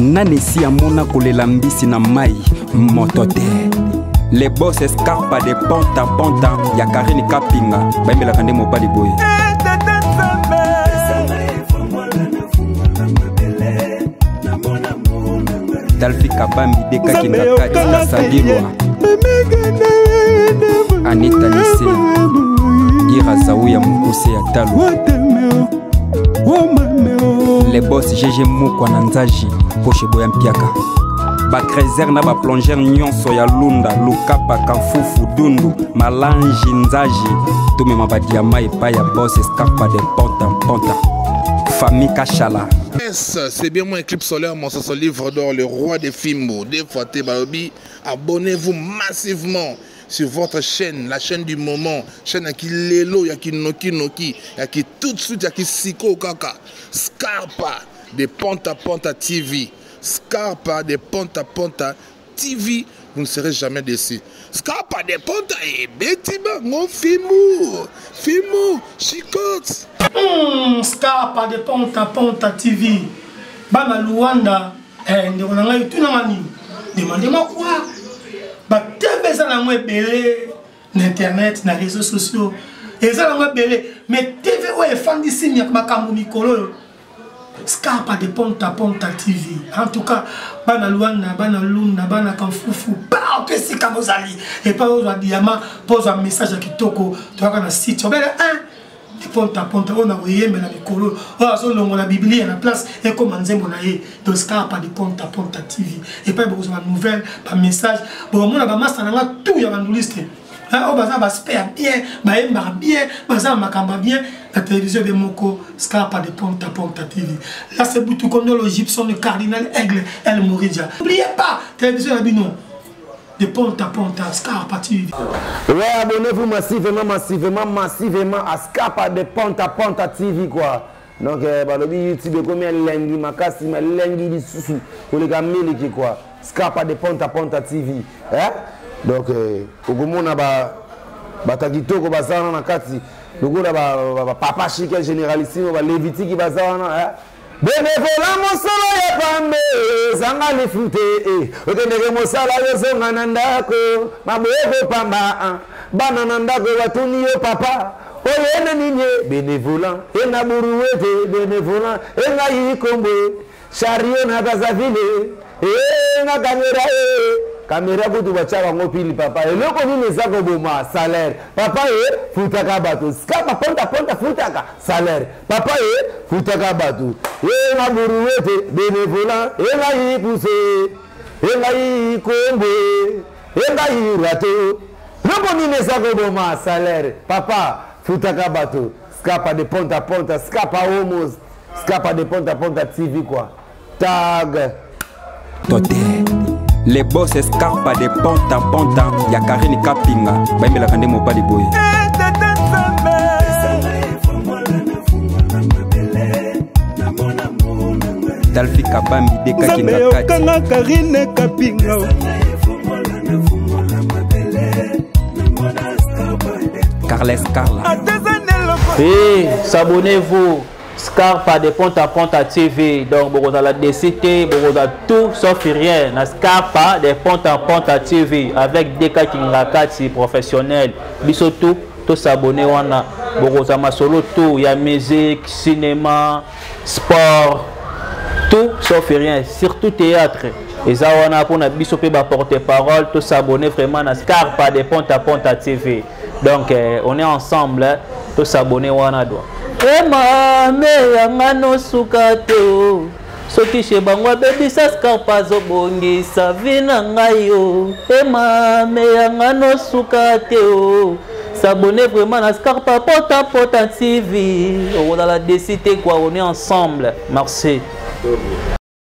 Nani esi amona kolela mbisi na mai moto te? Le boss escarpa de ponta ponta ya Karine Kapinga bayembelaka nde mobali boye. Dalfi Kabambi dekakinga kati kasagilwa Anita Lise Ira Zawu ya mokuse ya talo. Le boss GG Mukwa na Nzaji poshe boya mpiaka bacreser na baplongeur nyonso ya Lunda, Lukapa, Kamfufu, Dundu, Malangi, Nzaji, tomema badiama epai ya boss Escarpa de ponta ponta, famille Kachala. C'est bien moi, Eclipse Solaire, mon son livre d'or, le roi des Fimbo. Des fois, Balobi, abonnez-vous massivement sur votre chaîne, la chaîne du moment, chaîne à qui lelo, ya qui noki noki, ya qui tout de suite, ya qui siko kaka. Scarpa de Ponta Ponta TV. Scarpa de Ponta Ponta TV, vous ne serez jamais déçus. Scapa de Ponta ebeti bango fimbu fimbu chicote. Scapa de Ponta Ponta TV bana Luanda eh, ndeko na ngai tunanga nini demande-moi quoi ba TV eza nango ebele na internet na réseaux sociaux eza nango ebele mais TV oyo efandisi makambo mikolo oyo Scarpa de Ponta Ponta TV. En tout cas, bana Luanda, bana Lunda, bana Kamfufu, partout esika bozali. Et pas ozwa diamant, po ozwa message ya kitoko, toyaka na site. Obele 1 de Ponta Ponta oyo na koyembela mikolo oyo azolongola Biblia na place ekoma nzembo na ye. Donc Scarpa de Ponta Ponta TV. Et pas bokozwa ba nouvelle, ba message, bomona ba master na nga tout ya banduliste. Oyo baza ba ya bien, bayembaka bien, baza na makambo ya bien na télévision de moko Scarpa de Ponta Ponta TV. Là c'est Boutou le Gibson, le cardinal Aigle El Mouridia. N'oubliez pas, télévision ya bino de Ponta Ponta Scarpa TV. Ouais, abonnez-vous massivement, massivement, massivement à Scarpa de Ponta Ponta TV quoi. Donc balobi YouTube ekomi elengi makasi, mais elengi lisusu koleka miliki quoi. Scarpa de Ponta Ponta TV. Hein? Donc okomona ba bato ya kitoko baza wana na kati lokola ba papa chic ya généralissime ba levitiki baza wana hein? Benevola mosolo ya pambe ezanga lifute okendeke mosala yozonga na ndako maboko pamba bana na ndako batuni yo papa oyo ene nini benevola ena buru ete benevola engai kombwe chario na Brazzaville nga kamera kamera kutu batya bango pili papa eloko nini eza koboma salaire papa e futaka bato skapa ponta ponta futaka salaire papa e futaka bato e nga buru ete benevola e ngai puse e ngai kombwe e ngai rato eloko nini eza koboma salaire papa futaka bato skapa de ponta ponta skapa homos skapa de ponta ponta TV quoi. Tag. Tote. Les boss escarpa de ponta ponta ya Karine Kapinga bayembelaka nde mobali boye. Talfi Kabambi dekaki na kati. Okanga Karine Kapinga. Carles Carla. Hey, s'abonnez-vous. Scarpa de Ponta Ponta TV. Donc, bokozala DCT, bokozala tout sauf rien. Na Scarpa de Ponta Ponta TV avec DK Kingakati professionnel. Biso tout, tout s'abonner wana. Bokozala masolo tout, ya musique, cinéma, sport, tout sauf rien, surtout théâtre. Eza wana pona biso pe ba porte-parole, tout s'abonner vraiment na Scarpa de Ponta Ponta TV. Donc on est ensemble, hein, tout s'abonner wana doit. Ema me yanga no suka te o. Soki chez bango abebisa Scarpa azobongisa vi na ngai o. Ema me yanga no suka te o. S'abonner vraiment na Scarpa Ponta Ponta TV. On a la décidé quoi, on est ensemble. Merci.